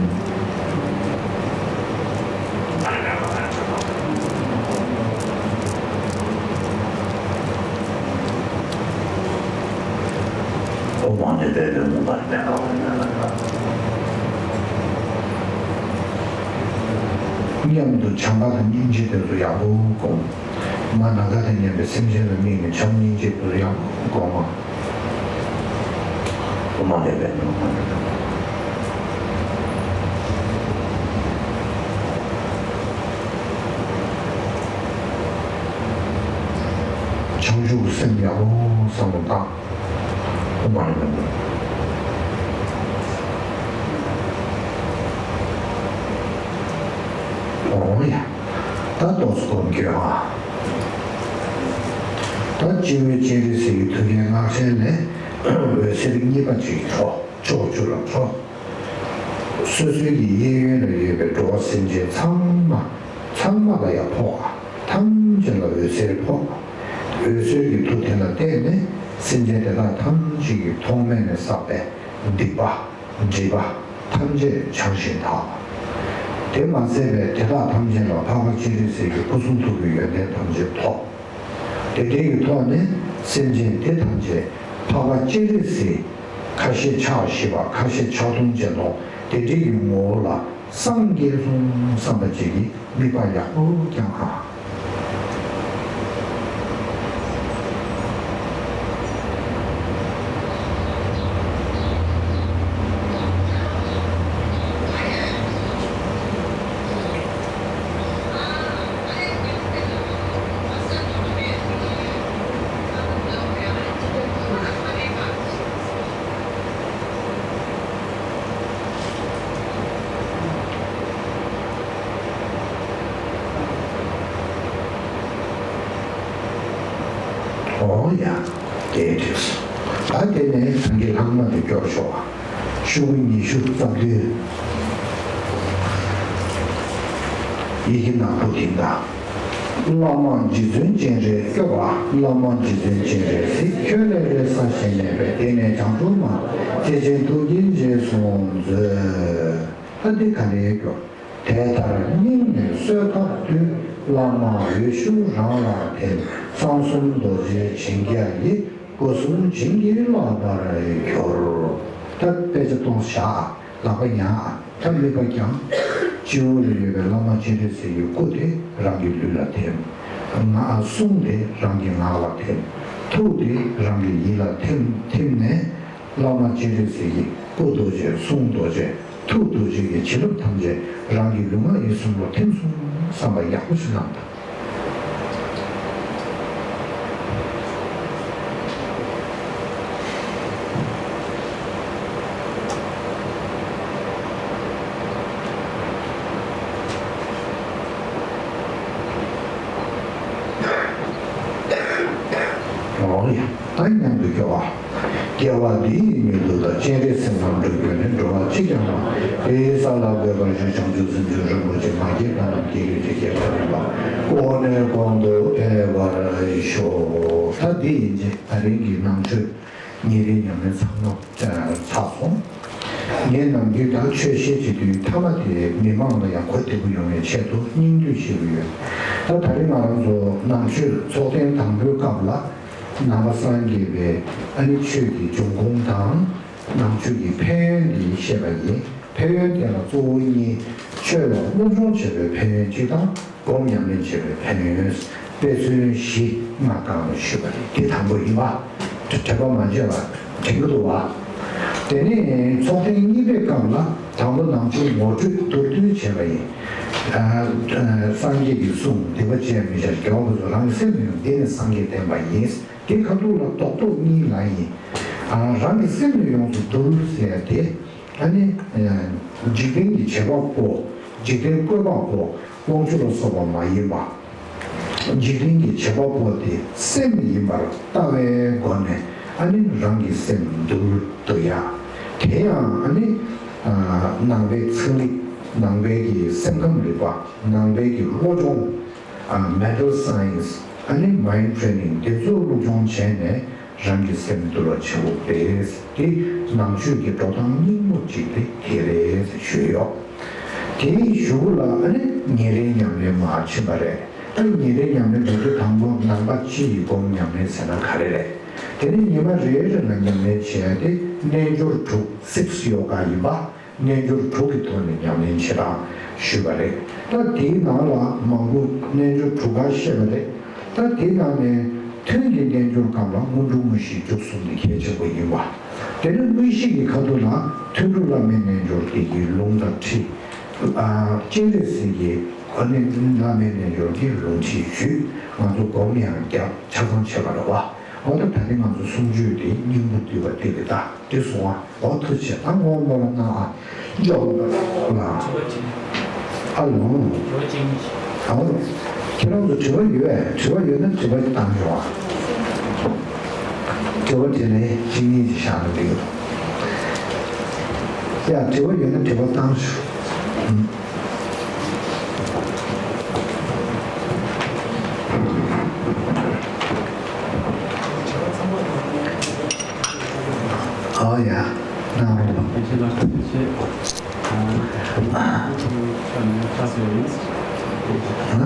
མཉམ་དུ་བྱམས་པ་དང་སྙིང་རྗེ་དེ་ཚོ་ཡག་པོ་སྒོམ། མ་ནམ་མཁའ་དང་མཉམ་པའི་སེམས་ཅན་ལ་དམིགས་ནས་བྱམས་སྙིང་རྗེ་དེ་ཚོ་ཡག་པོ་སྒོམ། དབུ་མ་ལས་པའི་ནང་། བྱང་ཆུབ་སེམས་ཡག་པོ་བསམ་བློ་བཏང་། དབུ་མ་ལས་པའི་ནང་། འོང་ཡ། ད་ཏོག་ཙམ་སྒོམ་རྒྱུ་ཨ། ད་སྤྱི་བོའི་སྤྱན་རས་གཟིགས་ཀྱི་ཐུགས་ཀའི་སྔགས་ཕྲེང་ལས་འོད་ཟེར་གཉིས་པ་ཅིག་འཕྲོ། ཕྱོགས་བཅུ་ལ་འཕྲོ། སོ་སོའི་གི་གཡས་གཡོན་ལ་ཡོད་པའི་འགྲོ་བ་སེམས་ཅན་ཚང་མ། ཚང་མ་ལ་ཡང་ཕོག་པ། ཐམས་ཅད་ལ་འོད་ཟེར་ཕོག་འོད་ཟེར་གྱི་མཐུ་དེ་ལ་བརྟེན་ནས་སེམས་ཅན་དེ་དག་ཐམས་ཅད་ཀྱི་ཐོག་མེད་ནས་བསགས་པའི་སྡིག་པ། སྒྲིབ་པ། ཐམས་ཅད་བྱང་ཞིང་དག་དེ་མ་ཟད་པའི་དེ་དག་ཐམས་ཅད་ལ་འཕགས་པ་སྤྱན་རས་གཟིགས་ཀྱི་སྐུ་གསུང་ཐུགས་ཀྱི་ཡོན་ཏན་ཐམས་ཅད་ཐོབ། དེ་འདྲའི་གི་ཐོག་ནས་སེམས་ཅན་དེ་ཐམས་ཅད་འཕགས་པ་སྤྱན་རས་གཟིགས། ཁ་ཞེ་ཕྱག་བཞི་པ། ཁ་ཞེ་ཕྱག་སྟོང་བརྒྱད་སྟོང་། དེ་འདྲའི་གི་ངོ་བོ་ལ་སངས་རྒྱས་སོང་བསམ་པ་ཅིག་གི་དམིགས་པ་ཡག་པོ་བསྐྱང་ཨ། འོ་ཡ། དེ་འགྲིག་སོང་། ད་དེ་ནས་ད་གིན་ལྷག་མ་དེ་སྐྱོར་ཤོག་ཤོག་གུ་ཉི་ཤུ་རྩ་བདུན། ཡི་གེ་ནག་པོ་དེ་འདྲ། བླ་མ་རྗེ་བཙུན་སྤྱན་རས་སྐྱོབ་པ། བླ་མ་རྗེ་བཙུན་སྤྱན་རས་གཟིགས། ཁྱོད་ལས་འབྲས་བསགས་ཞེན་མེད་པའི། དེང་ནས་བྱང་ཆུབ་མ། ཐེག་ཆེན་ཐུགས་རྗེ་རྗེས་སུ་མཛོད། ད་འདི་ག་ལས་སྐྱོ། དེ་ལྟར་སྙིང་ནས་གསོལ་ཐབས་མཐུས། བླ་མ་འོད་ཞུ་རང་ལ་ཐིམ། གསང་གསུམ་རྡོ་རྗེ་འཆིང་རྒྱལ་ཡིས། སྒོ་གསུམ་བྱིན་གྱིས་བརླབ་པར་གྱུར། ད་དཔེ་ཆ་གཏོང་བཞག་ལག་པ་ཉར། ད་དམིགས་པ་བརྐྱང་། སྤྱི་བོ་ལ་ཡོད་པའི་བླ་མ་སྤྱན་རས་གཟིགས་ཀྱི་སྐུ་དེ་རང་གི་ལུས་ལ་ཐིམ། ང་གསུང་དེ་རང་གི་ངག་ལ་ཐིམ། ཐུགས་དེ་རང་གི་ཡིད་ལ་ཐིམ། ཐིམ་ནས་བླ་མ་སྤྱན་རས་གཟིགས་ཀྱི་སྐུ་རྡོ་རྗེ། གསུང་རྡོ་རྗེ། ཐུགས་རྡོ་རྗེ་གི་བྱིན་རླབས་ཐམས་ཅད་རང་གི་ལུས་ངག་ཡིད་གསུམ་ལ་ཐིམ་སོང་བསམ་པ་ཡག་པོ་ཞིག་གནང་དང་། འོ་ཡ། ད་མཉམ་དུ་སྐྱོར་བ། སྐྱེ་བ་འདི་ཡི་མྱུར་དུ་ད། སྤྱན་རས་གཟིགས་རྣམ་འཕྲུལ་གྱུར་ནས། འགྲོ་བ་གཅིག་ཀྱང་མ་ཡིན། ས་ལ་འགོད་པར་ཞུ། བྱང་ཆུབ་སེམས་མཆོག་རིན་པོ་ཆེ། མ་སྐྱེས་པ་རྣམས་སྐྱེ་གྱུར་ཅིག་སྐྱེས་པ་རིམ་པ་གོང་ནས་གོང་དུ་འཕེལ་བར་ཤོག་ད་འདི་ཡིན་གྱི་ད་རིང་གི་ནང་ཆོས་ཉིན་རེའི་ཉམས་ལེན་ཚང་མ་ཚར་སོང་། ངས་ནམ་རྒྱུན་ད་ཆོས་བཤད་བྱེད་དུས་མཐའ་མ་དེ་མི་མང་ལ་ཡང་གོ་བདེ་པོ་ཡོང་བའི་ཆེད་དུ་སྙིང་བསྡུས་བྱེད་ཀྱི་ཡོད། ད་ད་རིང་ང་རང་ཚོ་ནང་ཆོས་ཚོགས་ཐེངས་དང་པོའི་སྐབས་ལ་ནང་པ་སངས་རྒྱས་པའི་ཨ་ནི་ཆོས་ཀྱི་འབྱུང་ཁུངས་དང་། ནང་ཆོས་ཀྱི་ཕན་ཡོན་འདི་བཤད་པ་ཡིན། ཕན་ཡོན་དེ་ལ་གཙོ་བོ་གཉིས། ཆོས་ལ་སློབ་སྦྱོང་བྱེད་པའི་ཕན་ཡོན་གཅིག་དང་། སྒོམ་ཉམས་ལེན་བྱེད་པའི་ཕན་ཡོན། དཔེ་མཚོན་བཞི་ང་གོང་ལ་ཞུས་པ་རེད། འདི་དང་པོ་ཡིན་པ། དྲི་བ་མ་བརྗེད་པ་དྲན་གྱི་འདུག་བ། དེ་ནས་ཚོགས་ཐེངས་གཉིས་པའི་སྐབས་ལ་དང་པོ་ནང་ཆོས་ངོ་སྤྲོད་མདོར་བསྡུས་བྱས་པ་ཡིན། ཨ། ཨ། སངས་རྒྱས་ཀྱི་གསུང་སྡིག་པ་ཅན་མི་བྱ། དགེ་བ་ཕུན་སུམ། རང་གི་སེམས་ནི་འདི་ནི་སངས་རྒྱས་བསྟན་པ་ཡིན། དེ་ཁ་ཐུག་ལ་རྡོག་རྡོག་གཉིས་ལ་ཡིན། ཨ། རང་གི་སེམས་ནི་ཡོངས་སུ་འདུལ་ཟེར་ཡ་དེ། ཨ་ནི། ཨ། འཇིག་རྟེན་གྱི་བྱེད་པ་པོ། འཇིག་རྟེན་བཀོད་པ་པོ། དབང་ཕྱུག་ལ་སོགས་པ་མ་ཡིན་པ། འཇིག་རྟེན་གྱི་བྱེད་པ་པོ་དེ་སེམས་ཡིན་པར་ལྟ་བའི་སྒོ་ནས། ཨ་ནི་རང་གི་སེམས་འདུལ་འདུལ་ཡ། དེ་ཡང་ཨ་ནི། ཨ། ནང་པའི་ཚན་རིག་ནང་པའི་གི་སེམས་ཁམས་རིག་པ། ནང་པའི་གི་བློ་སྦྱོང་། ཨ། Mental Science། ཨ་ནི་Mind Training། དེ་ཚོ་སློབ་སྦྱོང་བྱས་ནས་རང་གི་སེམས་འདུལ་བ་བྱེད་དགོས་རེད། དེ་ནང་ཆོས་ཀྱི་འགྲོ་སྟངས་སྙིང་པོ་གཅིག་དེ་དེ་རེད་ཞུས་ཡོད། དེའི་གཞུག་ལ་ཨ་ནི་ཉིན་རེའི་ཉམས་ལེན་མར་ཕྱིན་པ་རེད། ཨ་ནི་ཉིན་རེའི་ཉམས་ལེན་འགྲོ་དུས་དང་པོ་ནང་པ་སྤྱི་ཡི་སྒོམ་ཉམས་ལེན་ཟེར་ན་ག་རེ་རེད། དེ་ནས་ཉི་མ་རེ་རེ་ལ་ཉམས་ལེན་བྱས་ཏེ་རྣལ་འབྱོར་དྲུག་Six Yoga ཡིན་པ། རྣལ་འབྱོར་དྲུག་གི་ཐོག་ནས་ཉམས་ལེན་བྱེད་སྟངས་ཞུས་པ་རེད། ད་དེའི་ནང་ལ་མང་པོ་རྣལ་འབྱོར་དྲུག་ག་བཤད་པ་རེད། ད་དེའི་ནང་ནས་ཐུན་གྱི་རྣལ་འབྱོར་སྒང་ལ་སྔོན་འགྲོ་དངོས་གཞི་མཇུག་གསུམ་ནི་གལ་ཆེན་པོ་ཡིན་པ། དེ་ནས་དངོས་གཞི་གི་ཁ་ཐུག་ལ་ཐུན་དྲུག་བླ་མའི་རྣལ་འབྱོར་དེ་གི་ལུང་དང་ཁྲིད། ཨ། སྤྱན་རས་གཟིགས་ཀྱི་ཨ་ནི་བླ་མའི་རྣལ་འབྱོར་གྱི་ལུང་ཁྲིད་ཞུས། ང་ཚོ་སྒོམ་ཡང་རྒྱབ་ཆ་ཚང་བྱས་པ་རེད་བ། འོ་ད་ད་ནི་ང་ཚོ་གསུང་ཆོས་དེ་སྙིང་པོ་བསྡུས་པ་དེ་རེད་ད། དེ་སོང་ཨ། འོ་ཐུགས་རྗེ་ཆེ། ད་ངོ་མ་ལ་གནང་ཨ། འཇོག་ལ། ཨ་ལོ། ཨ། ཁྱེད་རང་ཚོ་དྲི་བ་ཡོད་པས། དྲི་བ་ཡོད་ན་དྲི་བ་བཏང་ཤོག་ཨ། དྲི་བ་དྲིས་ལན་གཅིག་གཉིས་ཅིག་བཞག་ན་འགྲིག་གི་རེད། ཡ། དྲི་བ་ཡོད་ན་དྲི་བ་བཏང་ཤོག་ཨོ་ཡ། གནང་རོགས། ཡེ་ཤེས་ལགས་ཐུགས་རྗེ་ཆེ། ཨ།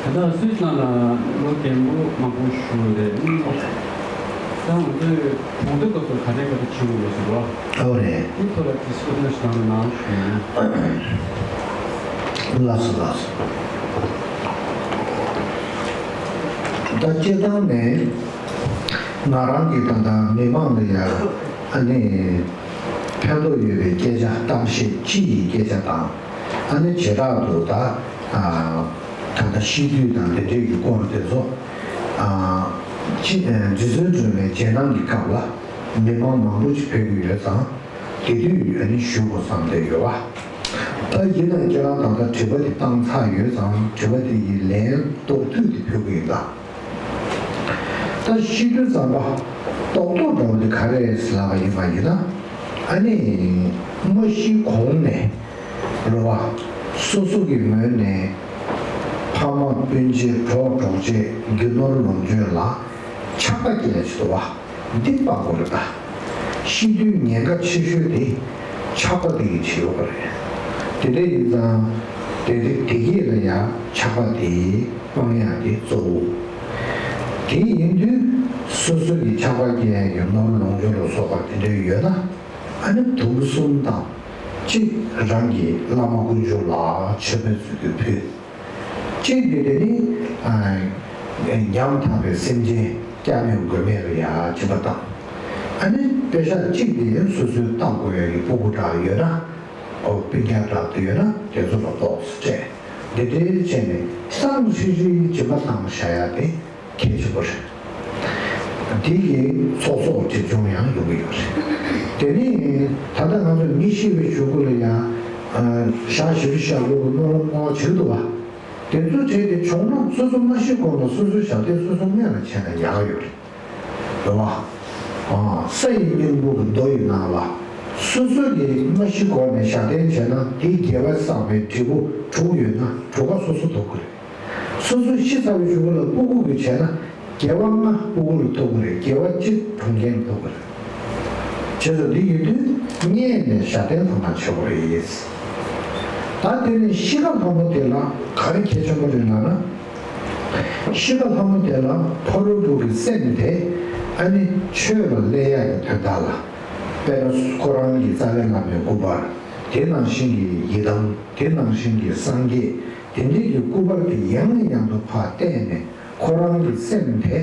ཨ། ད་ལྟ་སུད་སི་ནང་ལ་ལོ་རྒན་པོ་མང་པོ་བཞུགས་རེད། ད་ང་ཚོས་གྲོང་སྡེ་སྐབས་སུ་ག་འདྲའི་སྐབས་སུ་བྱེད་དགོས་ཟེར་བ། ཨོ་རེད། དེའི་ཐོག་ལ་དེ་སྐོར་དེ་ཞིག་གནང་ན་ཞུ་ཡིན། ལགས་སོ་ལགས་སོ། ད་སྤྱིར་བཏང་ནས་ང་རང་གི་ད་ལྟ་མི་མང་ལ་ཡ་ཨ་ནི་ཕན་ཐོགས་ཡོད་པའི་སྐད་ཆ་གཏམ་བཤད་སྤྱི་ཡི་སྐད་ཆ་དང་། ཨ་ནི་བྱེ་བྲག་ཏུ་ད་ཨ་ད་ལྟ་སྤྱི་འཐུས་དང་དེ་འདྲས་ཀྱི་སྐོར་དེ་ཚོ། ཨ། སྤྱི། རྗེ་བཙུན་སྒྲོལ་མའི་རྗེས་གནང་གི་སྐབས་ལ་མི་མང་མང་པོ་ཞིག་ཕེབས་ཀྱི་ཡོད་ཙང་། དེ་དུས་ཨ་ནི་ཞུ་དགོས་བསམ་བསྡད་ཡོད་པ། ད་ཡིན་ན་ཁྱེད་རང་ད་ལྟ་དྲི་བ་དེ་བཏང་ཚར་ཡོད་ཙང་། དྲི་བ་དེ་ཡི་ལན་མདོར་བསྡུས་དེ་ཕུལ་གྱི་ཡིན་ད། ད་ཤི་དུས་ཙམ་པ་རྡོག་རྡོག་འདྲ་བོ་དེ་ག་རེ་རེད་ལབ་པ་ཡིན་པ་ཡིན་ན། ཨ་ནི་མ་ཤི་གོང་ནས་རེད་བ། སོ་སོ་གི་ངོས་ནས་ཕ་མ་སྤུན་མཆེད་གྲོགས་གྲོགས་མཆེད་རྒྱུ་ནོར་ལོངས་སྤྱོད་ལ་ཆགས་པ་སྐྱེ་ཡ་ཅིག་འདུག་བ། འདི་དཔའ་བོ་རེད་ད། ཤི་དུས་ཉེན་ཁ་ཆེ་ཤོས་དེ་ ཆགས་པ་དེ་གིས་བྱེད་ཡོད་པ་རེད། དེ་འདྲ་ཡིན་ཙང་དེ་རིགས་དེ་གྱད་ལ་ཡང་ཆགས་པ་དེ་སྤང་ཡག་དེ་གཙོ་བོ། དེ་ཡིན་དུས་སོ་སོ་གི་ཆགས་པ་སྐྱེ་ཡག་གི་ནོར་ལོངས་སྤྱོད་ལ་སོགས་པ་དེ་འདྲ་ཡོད་ན། ཨ་ནི་དུམ་བུ་གསུམ་དང་། གཅིག་རང་གི་བླ་མ་དཀོན་མཆོག་ལ་མཆོད་པའི་ཚུལ་དུ་ཕུལ། གཅིག་དེ་དེ་ནི་ཉམ་ཐག་པའི་སེམས་ཅན་སྐྱབས་གནས་མགོན་མེད་ལ་ཡ་སྦྱིན་པ་བཏང་། ཨ་ནི་པེ་ཤག་གཅིག་དེ་སོ་སོའི་བཏགས་དགོས་ཡ་གི་ཕྲུ་གུ་འདྲ་ཡོད་ན། ཨོ་སྤུན་ཀྱག་འདྲ་དེ་ཡོད་ན་དེ་ཚོ་ལ་ཏོག་ཙམ་སྤྲད། འདི་འདྲའི་བྱས་ནས་བསམ་ཧྲིལ་ཧྲིལ་སྦྱིན་པ་བཏང་བཞག་ཡ་དེ། གལ་ཆེན་པོ་རེད། དེ་གིས་ཚོགས་གསོག་སྒྲིབ་སྦྱོང་ཡང་ཡོང་གི་ཡོད་རེད། དེ་ནས་ད་ལྟ་ང་ཚོ་མི་ཤི་བའི་གཞུག་གུ་ལ་ཡང་ཞག་བཞི་བཅུ་ཞེ་དགུ་གི་སྨོན་ལམ་བསྔོ་བ་བྱེད་ཀྱི་འདུག་བ། དེ་ཚོ་བྱས་ཏེ་བྱུང་ན་སོ་སོ་མ་ཤི་གོང་ལ་སོ་སོའི་ཞབས་བརྟན་སོ་སོ་སྔོན་ལ་བྱས་ན་ཡག་ཡོད་རེད། རེད་བ། ས་ཡི་སྙིང་པོ་གི་མདོ་ཡི་ནང་ལ་སོ་སོ་གིས་མ་ཤི་གོང་ནས་ཞབས་བརྟན་བྱས་ན་དེའི་དགེ་བ་བསགས་པའི་འབྲས་བུ་དྲུག་ཡོད་ན་དྲུག་ཀ་སོ་སོ་ཐོབ་ཀྱི་རེད། སོ་སོ་ཤི་ཚར་བའི་གཞུག་གུ་ལ་སྤུ་གུ་གིས་བྱས་ན་དགེ་བ་ལྔ་སྤུ་གུ་ལ་ཐོབ་ཀྱི་རེད། དགེ་བ་གཅིག་གྲོངས་རྐྱེན་ལ་ཐོབ་ཀྱི་རེད། བྱས་ཙང་འདི་ཡིན་དུས་སྔོན་ནས་ཞབས་བརྟན་ཐོབ་པ་བྱེད་དགོས་རེད། ད་དེ་ནས་ཤི་ཁ་ལྷ་མོ་དེ་ལ་ག་རེ་གལ་ཆེན་པོ་རེད་ལབ་ན། ཤི་ཁ་ལྷ་མོ་དེ་ལ་ཕ་རོལ་པོ་གི་སེམས་དེ་ཨ་ནི་ཆོས་ལ་སླེབས་ཡག་གི་དོན་དག་ལ། དཔེར་ན་ཁོ་རང་གི་རྩ་བའི་བླ་མའི་སྐུ་པར། དེ་ནང་བཞིན་གྱི་ཡི་དམ། དེ་ནང་བཞིན་གྱི་སངས་རྒྱས། དེ་འདྲའི་གི་སྐུ་པར་དེ་ཡང་ནས་ཡང་དུ་ཕར་བལྟས་ནས་ཁོ་རང་གི་སེམས་དེ་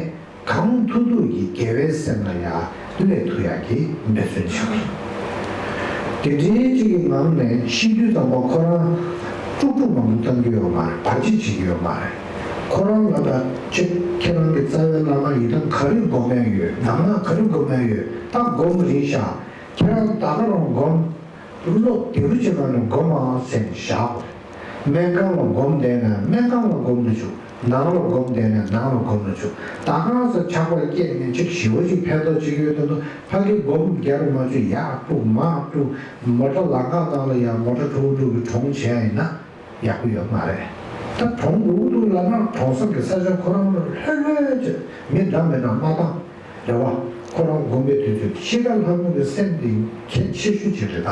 གང་ཐུབ་ཐུབ་ཀྱིས་དགེ་བའི་སེམས་ལ་ཡང་སླེབས་ཐུབ་ཡག་གི་འབད་བརྩོན་བྱེད་དགོས། དེ་འདྲའི་གཅིག་གི་ངང་ནས་ཤི་དུས་ཙམ་པ་ཁོ་རང་དཀྲུག་དཀྲུག་མང་པོ་བཏང་རྒྱུ་ཡོད་མ་རེད། བར་ཆད་བྱེད་ཀྱི་ཡོད་མ་རེད། ཁོ་རང་ལ་ད་ཅིག་ཁྱེད་རང་གི་རྩ་བའི་བླ་མ་ཡི་དམ་ག་རེ་སྒོམ་ཡག་ཡོད། གདམས་ངག་ག་རེ་སྒོམ་ཡག་ཡོད། ད་སྒོམ་རེད་ཤག་ཁྱེད་རང་ད་ག་རང་སྒོམ། བློ་བདེ་པོ་བྱེད་པ་ནི་སྒོམ་ཨ་ཟེར་ནས་བཞག་དགོས། སྨན་ཁང་ལ་སྒོམ་བསྡད་ན་སྨན་ཁང་ལ་སྒོམ་དུ་ཆུག་ནང་ལ་སྒོམ་བསྡད་ན་ནང་ལ་སྒོམ་དུ་ཆུག་ད་གང་ཟེར་ཆགས་པ་སྐྱེས་ནས་ཅིག་ཞི་བ་ཅིག་ཕན་ཐོགས་ཅིག་ཡོད་དུས་ཕ་གི་སྒོམ་རྒྱག་མ་བཅུག་ཡར་དཀྲུག་མར་དཀྲུག་མོ་ཊ་ལམ་ཁ་སྒང་ལ་ཡང་མོ་ཊ་འཁྲུག་འཁྲུག་གི་གྲོངས་བྱས་ཡིན་ན་ཡག་པོ་ཡོད་མ་རེད། ད་གྲོངས་འགྲོ་གི་འདུག་ལབ་ན་གྲོངས་ས་གི་ས་ཆ་ཁོ་རང་ལ་ལྷོད་ལྷོད་བྱས་མི་འདྲ་མི་འདྲ་མ་བཏང་། རེད་བ། ཁོ་རང་སྒོམ་པའི་དུས་ཚོད་ཤི་ཁ་ལྷ་མོ་གི་སེམས་དེ་གལ་ཆེ་ཤོས་ཅིག་རེད་ད།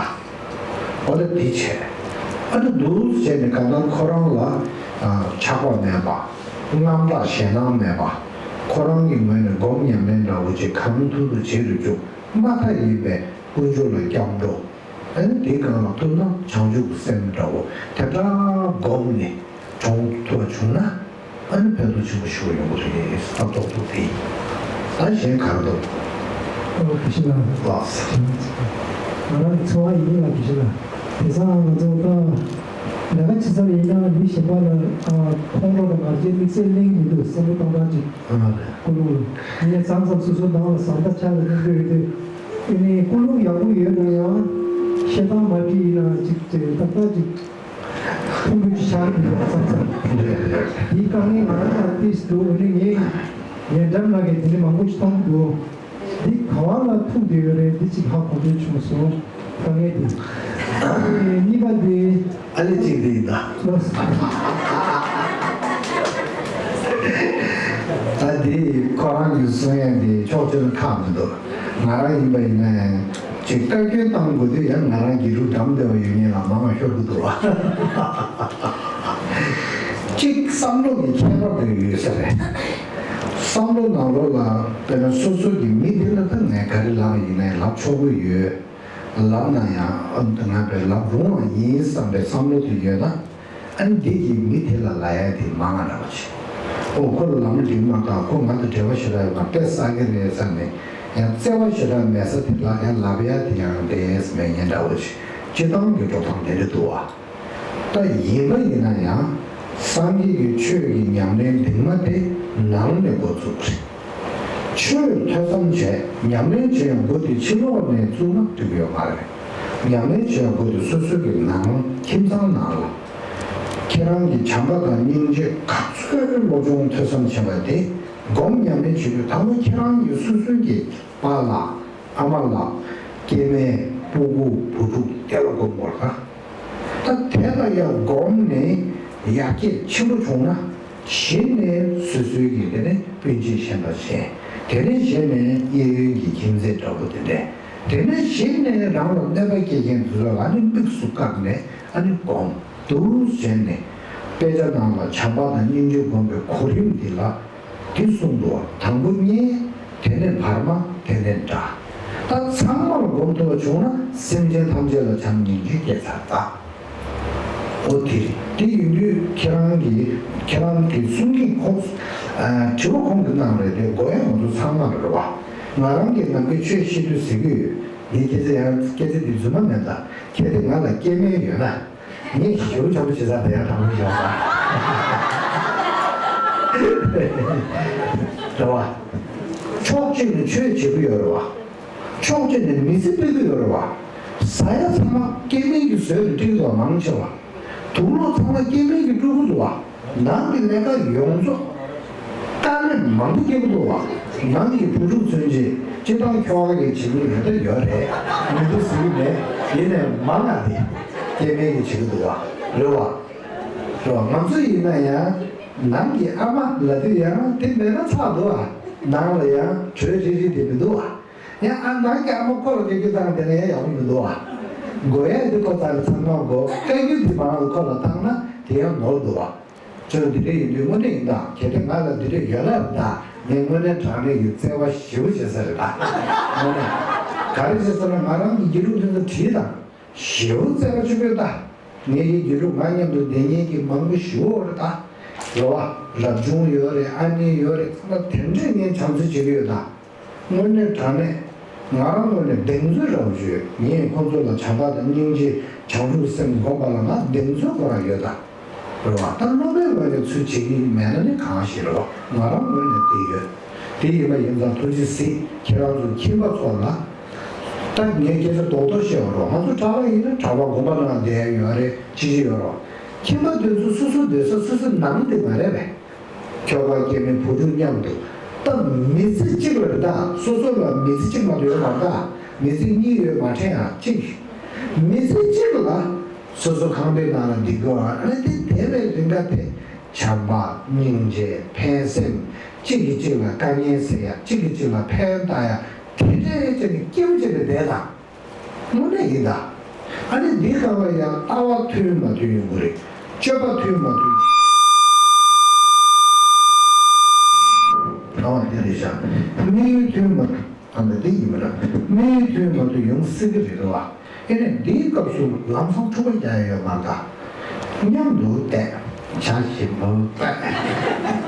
འོ་ད་དེ་བྱས། ཨ་ད་འདུག་བྱས་ནས་གང་ལྟར་ཁོ་རང་ལ་ཆགས་པ་མེད་པ། རྔམ་སྐྲག་ཞེད་སྣང་མེད་པ། ཁོ་རང་གི་ངོས་ནས་སྒོམ་ཉམས་ལེན་འདྲ་བོ་ཅིག་གང་ཐུབ་ཐུབ་བྱེད་དུ་བཅུག་མ་མཐའ་ཡིན་པའི་དཀོན་མཆོག་ལ་སྐྱབས་འགྲོ། ཨ་ནི་དེའི་སྒང་ལ་ཐུབ་ན་བྱང་ཆུབ་ཀྱི་སེམས་འདྲ་བོ་དེ་འདྲ་སྒོམ་ནས་གྲོངས་ཐུབ་པ་བྱུང་ན། ཨ་ནི་ཕན་ཐོགས་ཆེན་པོ་ཞིག་ཡོང་གི་རེད་ཟེར་ཏོག་ཏོག་དེ། ད་གཞན་ག་རེ་འདུག་ཨོ་དེ་ཤི་ལ། ལགས། ང་རང་གི་ཚོར་བ་ཡིན་ལ་དེ་ཤི་ལ། དེང་སང་ང་ཚོ་ད་ལས་ཀ་བྱེད་ས་ལ་ཡིན་ན་མི་གཞན་པ་ལ་ཁོང་ཁྲོ་དང་ང་རྒྱལ་དམིགས་བསལ་གླེང་མི་འདུག་བསམ་བློ་བཏང་སྟངས་ཅིག་ཨ་རེད། ཀུན་སློང་ལ་ངས་མཚམས་མཚམས་སོ་སོ་ནང་ལ་བཟའ་ཟླ་ཆགས་ལ་གླེང་འདོད་ཡོད་དུས། ཨ་ནི་ཀུན་སློང་ཡག་པོ་ཡོད་ན་ཡང་བཤད་སྟངས་མ་འགྲིག་ཡིན་ན་ཅིག་ཅེས་ཏག་ཏག་ཅིག་ཕུང་པོའི་ཆ་དེ་ཡག་ཙམ་ཙམ། འདིའི་དཀའ་ངལ་ང་རང་ལ་ཏོག་ཙམ་འདུག་འོ་ན་ངས་ཉེ་འགྲམ་ལ་གི་དེ་འདྲ་མང་པོ་ཞིག་མཐོང་གི་འདུག་འདི་ག་བ་ལ་ཐུག་བསྡད་ཡོད་རེད། འདི་ཅིག་ཧ་གོ་འདོད་བྱུང་སོང་། དཀའ་ངལ་འདི། ཨ་ནི་གཉིས་པ་འདི། ཨ་ནི་གཅིག་འདི་ཡིན་ད། ལགས། ད་འདི་ཁོ་རང་གི་གསུང་ཡས་འདི་ཕྱོགས་གཅིག་ལ་ཁག་མི་འདུག་ང་རང་ཡིན་པ་ཡིན་ན་ཡང་། ཅིག་བཀའ་བཀྱོན་བཏང་དགོས་དུས་ཡང་ང་རང་སྒྱིད་ལུག་འགྲམ་བདེ་བ་ཡོད་མཁན་ལ་མང་བ་ཤོར་གི་འདུག་བ། གཅིག་བསམ་བློ་གི་ཁྱད་པར་དེ་ཡོད་ས་རེད། བསམ་བློ་ནང་ལོགས་ལ་དཔེར་ན་སོ་སོ་གི་མི་དེ་ལ་ད་ངས་ག་རེ་ལབ་ཡིན་ནའི་ལབ་ཆོག་གི་ཡོད། ལབ་ན་ཡང་ཨ་ང་དཔེ་ལབ་རུང་བ་ཡིན་བསམ་པའི་བསམ་བློ་དེ་ཡོད་ན། ཨ་ནི་འདི་གི་མི་དེ་ལ་ལབ་ཡ་དེ་མང་བ་འདྲ་བ་ཞིག་ཨོ་ཁོ་ལ་ལམ་འགྲིག་མ་ཐག་ཁོ་ང་དང་འབྲེལ་བ་ཞེ་དྲག་ཡོད་པ་དཔེ་བསགས་ཀྱི་རེད་བསམ་ནས་ཡང་བརྩེ་བ་ཞེ་དྲག་མེད་ས་དེ་ལ་ཡང་ལབ་ཡ་དེ་ཡང་བསྡད་མེད་ཉེན་འདྲ་བོ་ཞིག་སྤྱི་བཏང་གི་འགྲོ་སྟངས་དེ་འདྲ་འདུག་བ། ད་ཡིན་པ་ཡིན་ན་ཡང་སངས་རྒྱས་ཀྱི་ཆོས་ཀྱི་ཉམས་ལེན་གདིང་མ་དེ་ནང་ནས་འགོ་བཙུགས་པ་རེད། ཆོས་ཐོས་བསམ་བྱས་ཉམས་ལེན་བྱེད་ཡང་འགོ་དེ་ཕྱི་ལོགས་ནས་བཙུགས་ན་འགྲིག་གི་ཡོད་མ་རེད། ཉམས་ལེན་བྱེད་ཡང་འགོ་དེ་སོ་སོ་གི་ནང་ཁྱིམ་ཚང་ནང་ལ། ཁྱེད་རང་གི་བྱམས་པ་དང་སྙིང་རྗེ་ག་ཚོད་བློ་སྦྱོང་ཐོས་བསམ་བྱས་པ་དེ་སྒོམ་ཉམས་ལེན་བྱེད་དུས་དང་པོ་ཁྱེད་རང་གི་སོ་སོ་གི་པཱ་ལགས་ཨ་མ་ལགས་སྐྱེ་དམན་སྤུ་གུ་བུ་ཕྲུག་དེ་ལ་སྒོམ་དགོས་ད། ད་དེ་ལ་ཡང་སྒོམ་ནས་ཡར་རྒྱས་ཆེན་པོ་བྱུང་ན་གཞི་ནས་སོ་སོའི་གི་དེ་ནས་སྤུན་མཆེད་གཞན་པ་གཞན་དེ་ནས་གཞན་ནས་གཡས་གཡོན་གྱི་ཁྱིམ་མཚེས་འདྲ་པོ་དེ་འདྲས་ དེ་ནས་གཞི་ནས་རང་ལ་གནོད་པ་སྐྱེལ་མཁན་དེ་ཚོ་ལ་ནི་དམིགས་སུ་བཀར་ནས་ཨ་ནི་སྒོམ་འདུག་བྱས་ནས། དཔེ་ཆ་ནང་ལ་བྱམས་པ་དང་སྙིང་རྗེ་སྒོམ་པའི་གོ་རིམ་འདི་ལ། འདི་གསུངས་འདུག་དང་པོ་བརྙེས། དེ་ནས་བར་མ། དེ་ནས་དགྲ། ད་ཚང་མར་སྒོམ་ཐུབ་པ་བྱུང་ན་སེམས་ཅན་ཐམས་ཅད་ལ་བྱམས་སྙིང་རྗེ་སྐྱེ་ཚར་ད། ཨོ་དེ་རེད། དེ་ཡིན་དུས་ཁྱེད་རང་གིས་ཁྱེད་རང་གི་གསུང་གི་ཁོངས། ཨ། དྲི་བ་ཁོང་གིས་གནང་རེད་དེ། གོ་ཡ་ང་ཚོ་ཚང་མ་རེད་བ། ང་རང་གིས་ནམ་རྒྱུན་ཆོས་བཤད་དུས་ཟེར་གྱི་ཡོད། ངས་སྐད་ཆ་ཡང་སྐད་ཆ་འདི་རྫུན་མ་མེད་ད། གལ་ཏེ་ང་ལ་སྐྱེ་དམན་ཡོད་ན། ངས་ཞེ་པོ་བྱམས་པོ་བྱེད་ས་དེ་ཡང་དྲང་པོ་བཞག་པ་རེད་བ། ཕྱོགས་གཅིག་ནས་ཆོས་བྱེད་ཀྱི་ཡོད་རེད་བ། ཕྱོགས་གཅིག་ནས་མི་ཚེ་སྤེལ་གྱི་ཡོད་རེད་བ། ཟ་ཡ་ཚང་མ་སྐྱེ་དམན་གྱི་ཟོས་ནས་སྤྲད་ཀྱི་འདུག་བ། མང་ཆེ་བ། དུག་སློག་ཚང་མ་སྐྱེ་དམན་གྱིས་སྤྲུལ་གྱི་འདུག་བ། ནང་གི་ལས་ཀ་ཡོངས་རྫོགས་དཀའ་ལས་མང་པོ་སྐྱེ་གི་འདུག་བ། ནང་གི་བུ་ཕྲུག་ཚུན་ཆད་སྤྱི་བཏང་ཁྱོ་ག་གིས་བྱེད་ཀྱི་ཡོད་ད་ཡོད་རེད། མི་འདུག་ཟེར་གྱི་མེད། ཡིན་ནའི་མང་ང་དེ་སྐྱེ་དམན་གྱིས་བྱེད་ཀྱི་འདུག་བ། རེད་བ། རེད་བ། ང་ཚོ་ཡིན་ན་ཡང་ནང་གི་ཨ་མ་ལབ་དུས་ཡང་དེ་མེད་ན་ཚར་འདུག་བ། ནང་ལ་ཡང་གྲོས་རིག་རིག་དེ་མི་འདུག་བ། ཡང་ཨ་ནང་གི་ཨ་མ་ཁོ་ལ་སྐད་རྒྱུ་བཏང་དེ་ལ་ཡང་ཡག་པོ་མི་འདུག་བ། དགོས་ཡ་འདི་ཁོ་ཚང་གི་ཚང་མ་དགོས། བཀའ་རྒྱུ་འདི་མང་ལ་ཁོ་ལ་བཏང་ན་དེ་ཡང་ནོར་འདུག་བ། ཁྱོད་འདི་འདྲ་ཡིན་དུས་དངོས་གནས་ཡིན་ད། གལ་ཏེ་ང་ལ་འདི་འདྲ་ཡོད་ན་རེད་ད། ངས་དངོས་གནས་དྲང་གནས་ཀྱི་བརྩེ་བ་ཞེ་པོ་བྱེད་ས་རེད་ད། དངོས་གནས། ག་རེ་བྱས་ཟེར་ན་ང་རང་གི་དགེ་ཕྲུག་འདི་ཚོ་བྲིས་དང་། ཞེ་པོ་བརྩེ་བ་ཆེན་པོ་ཡོད་ད། ངེད་ཀྱི་དགེ་ཕྲུག་ང་མཉམ་དུ་བསྡད་མཁན་གྱི་མང་པོ་ཞེ་པོ་ཡོད་རེད་ད། རེད་བ། རབ་བྱུང་ཡོད་རེད། ཨ་ནེ་ཡོད་རེད། ཚང་མ་དེ་འདྲས་ངས་བྱམས་བརྩེ་བྱེད་ཀྱི་ཡོད་ད། དངོས་གནས་དྲང་གནས། ང་རང་ངོས་ནས་གདེང་ཚོད་རག་བྱོས། ངས་ཁོང་ཚོ་ལ་བྱམས་པ་དང་སྙིང་རྗེ་བྱང་ཆུབ་སེམས་སྒོམ་པ་ལ་ང་གདེང་ཚོད་ཁོ་རང་ཡོད་ད། རེད་བ། ད་སློབ་མའི་ངོས་ནས་ཚུར་བྱེད་ཀྱི་མེད་ན་ནི་གང་ཞིག་རེད་བ། ང་རང་ངོས་ནས་དེ་ཡོད། དེ་ཡིན་པ་ཡིན་ཙང་ཐུགས་རྗེ་གཟིགས། ཁྱེད་རང་ཚོ་ཁྱིམ་པ་ཚོ་ལ། ད་ངས་སྐད་ཆ་རྡོག་རྡོག་བཤད་པ་རོགས། ང་ཚོ་གྲྭ་པ་ཡིན་ན་གྲྭ་པ་དགོན་པ་ནང་བསྡད་ཡ་ཡོད་རེད། ཅི་ཞིག་ཡོད་རོགས། ཁྱིམ་པ་དེ་ཚོ་སོ་སོ་སྡོད་ས་སོ་སོའི་ནང་དེ་མ་རེད་པས། ཁྱོ་ག་སྐྱེ་དམན་བུ་ཕྲུག་མཉམ་དུ། ད་མི་ཚེ་གཅིག་ལ་རེད་ད། སོ་སོ་ལ་མི་ཚེ་གཅིག་མ་གཏོགས་ཡོད་མ་རེད་ད། མི་ཚེ་གཉིས་ཡོད་མ་དྲན་ཡང་གཅིག་མི་ཚེ་གཅིག་ལ། སོ་སོ་ཁང་པའི་ནང་ལ་འདི་དགོས་ཨ་ནི་དེ་བསྡད་པའི་རིང་ག་དེ། བྱམས་པ་སྙིང་རྗེ་ཕན་སེམས། གཅིག་གིས་གཅིག་ལ་དཀའ་ངལ་སེལ་ཡ། གཅིག་གིས་གཅིག་ལ་ཕན་བཏགས་ཡ། དེ་འདྲའི་ཅིག་ནི་སྐྱིད་པོ་ཅིག་ལ་བསྡད་དང་། དངོས་གནས་ཡིན་ད། ཨ་ནི་འདི་གང་ལ་ཡང་ལྟ་བ་མཐུན་མ་མཐུན་ཡོང་གི་རེད། སྤྱོད་པ་མཐུན་མ་མཐུན། གང་བ་འདི་རེད་ཤག་དམིགས་ཡུལ་མཐུན་མ་མཐུན། ཨ་ནི་འདི་ཡིན་པ་ར། དམིགས་ཡུལ་མཐུན་མ་མཐུན་ཡོང་སྲིད་ཀྱི་རེད་རེད་བ། ཨེ་ནས་འདིའི་སྐབས་སུ་ལམ་སང་འཁྲུག་པ་རྒྱག་ཡ་ཡོད་མ་རེད་ད། མཉམ་དུ་བསྡད། ཇ་ཞིམ་པོ་བཏང་།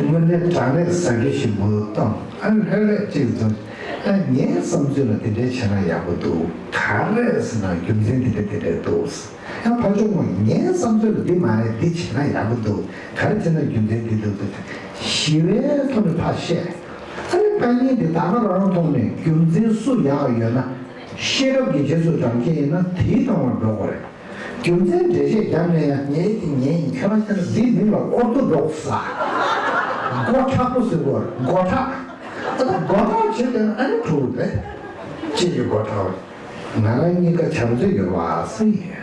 དངོས་གནས་དྲང་གནས་ཟ་རྒྱུ་ཞིམ་པོ་བཏང་། ཨ་ལྷོད་ལྷོད་ཅིག་འཛོམས། ཨ་ངའི་བསམ་ཚུལ་ལ་དེ་འདྲའི་བྱས་ན་ཡག་པོ་འདུག་ག་རེ་ཟེར་ན་རྒྱུ་མཚན་དེ་འདྲ་དེ་འདྲ་འདུག་ཡང་ཕར་ཕྱོགས་མོ་ངའི་བསམ་ཚུལ་ལ་འདི་མ་རེད། འདི་བྱས་ན་ཡག་པོ་འདུག་ག་རེ་བྱས་ན་རྒྱུ་མཚན་འདི་འདུག་ཟེར། ཞི་བའི་ཐོག་ནས་ཕར་བཤད། ཨ་ནི་དཀའ་ངལ་འདི་ད་ག་རང་ཐོག་ནས་རྒྱུ་མཚན་སུ་ཡག་ཡོད་ན། ཤེས་རབ་ཀྱི་རྗེས་སུ་འབྲང་མཁན་ཡིན་ན་དེའི་ཐོག་ལ་འགྲོ་དགོས་རེད། རྒྱུ་མཚན་འགྲེལ་བཤད་རྒྱབ་ནས་ཡང་ངའི་དེ་ངའི་ཡིན། ཁྱོད་རང་ཁྱེད་རང་འདིའི་མིང་ལ་ཨོར་ཐོ་ཌོག་སི་ཟེར། མགོ་མཁྲེགས་པོ་ཟེར་དགོས་རེད། མགོ་མཁྲེགས། ཨ་ད་མགོ་མཁྲེགས་བྱས་ཏེ་ཨ་ནི་འཁྲུག་རེད། ཅིག་གིས་མགོ་མཁྲེགས་པ། ང་རང་གཉིས་ཀ་བྱམས་བརྩེ་ཡོད་པ་སུ་ཡིན།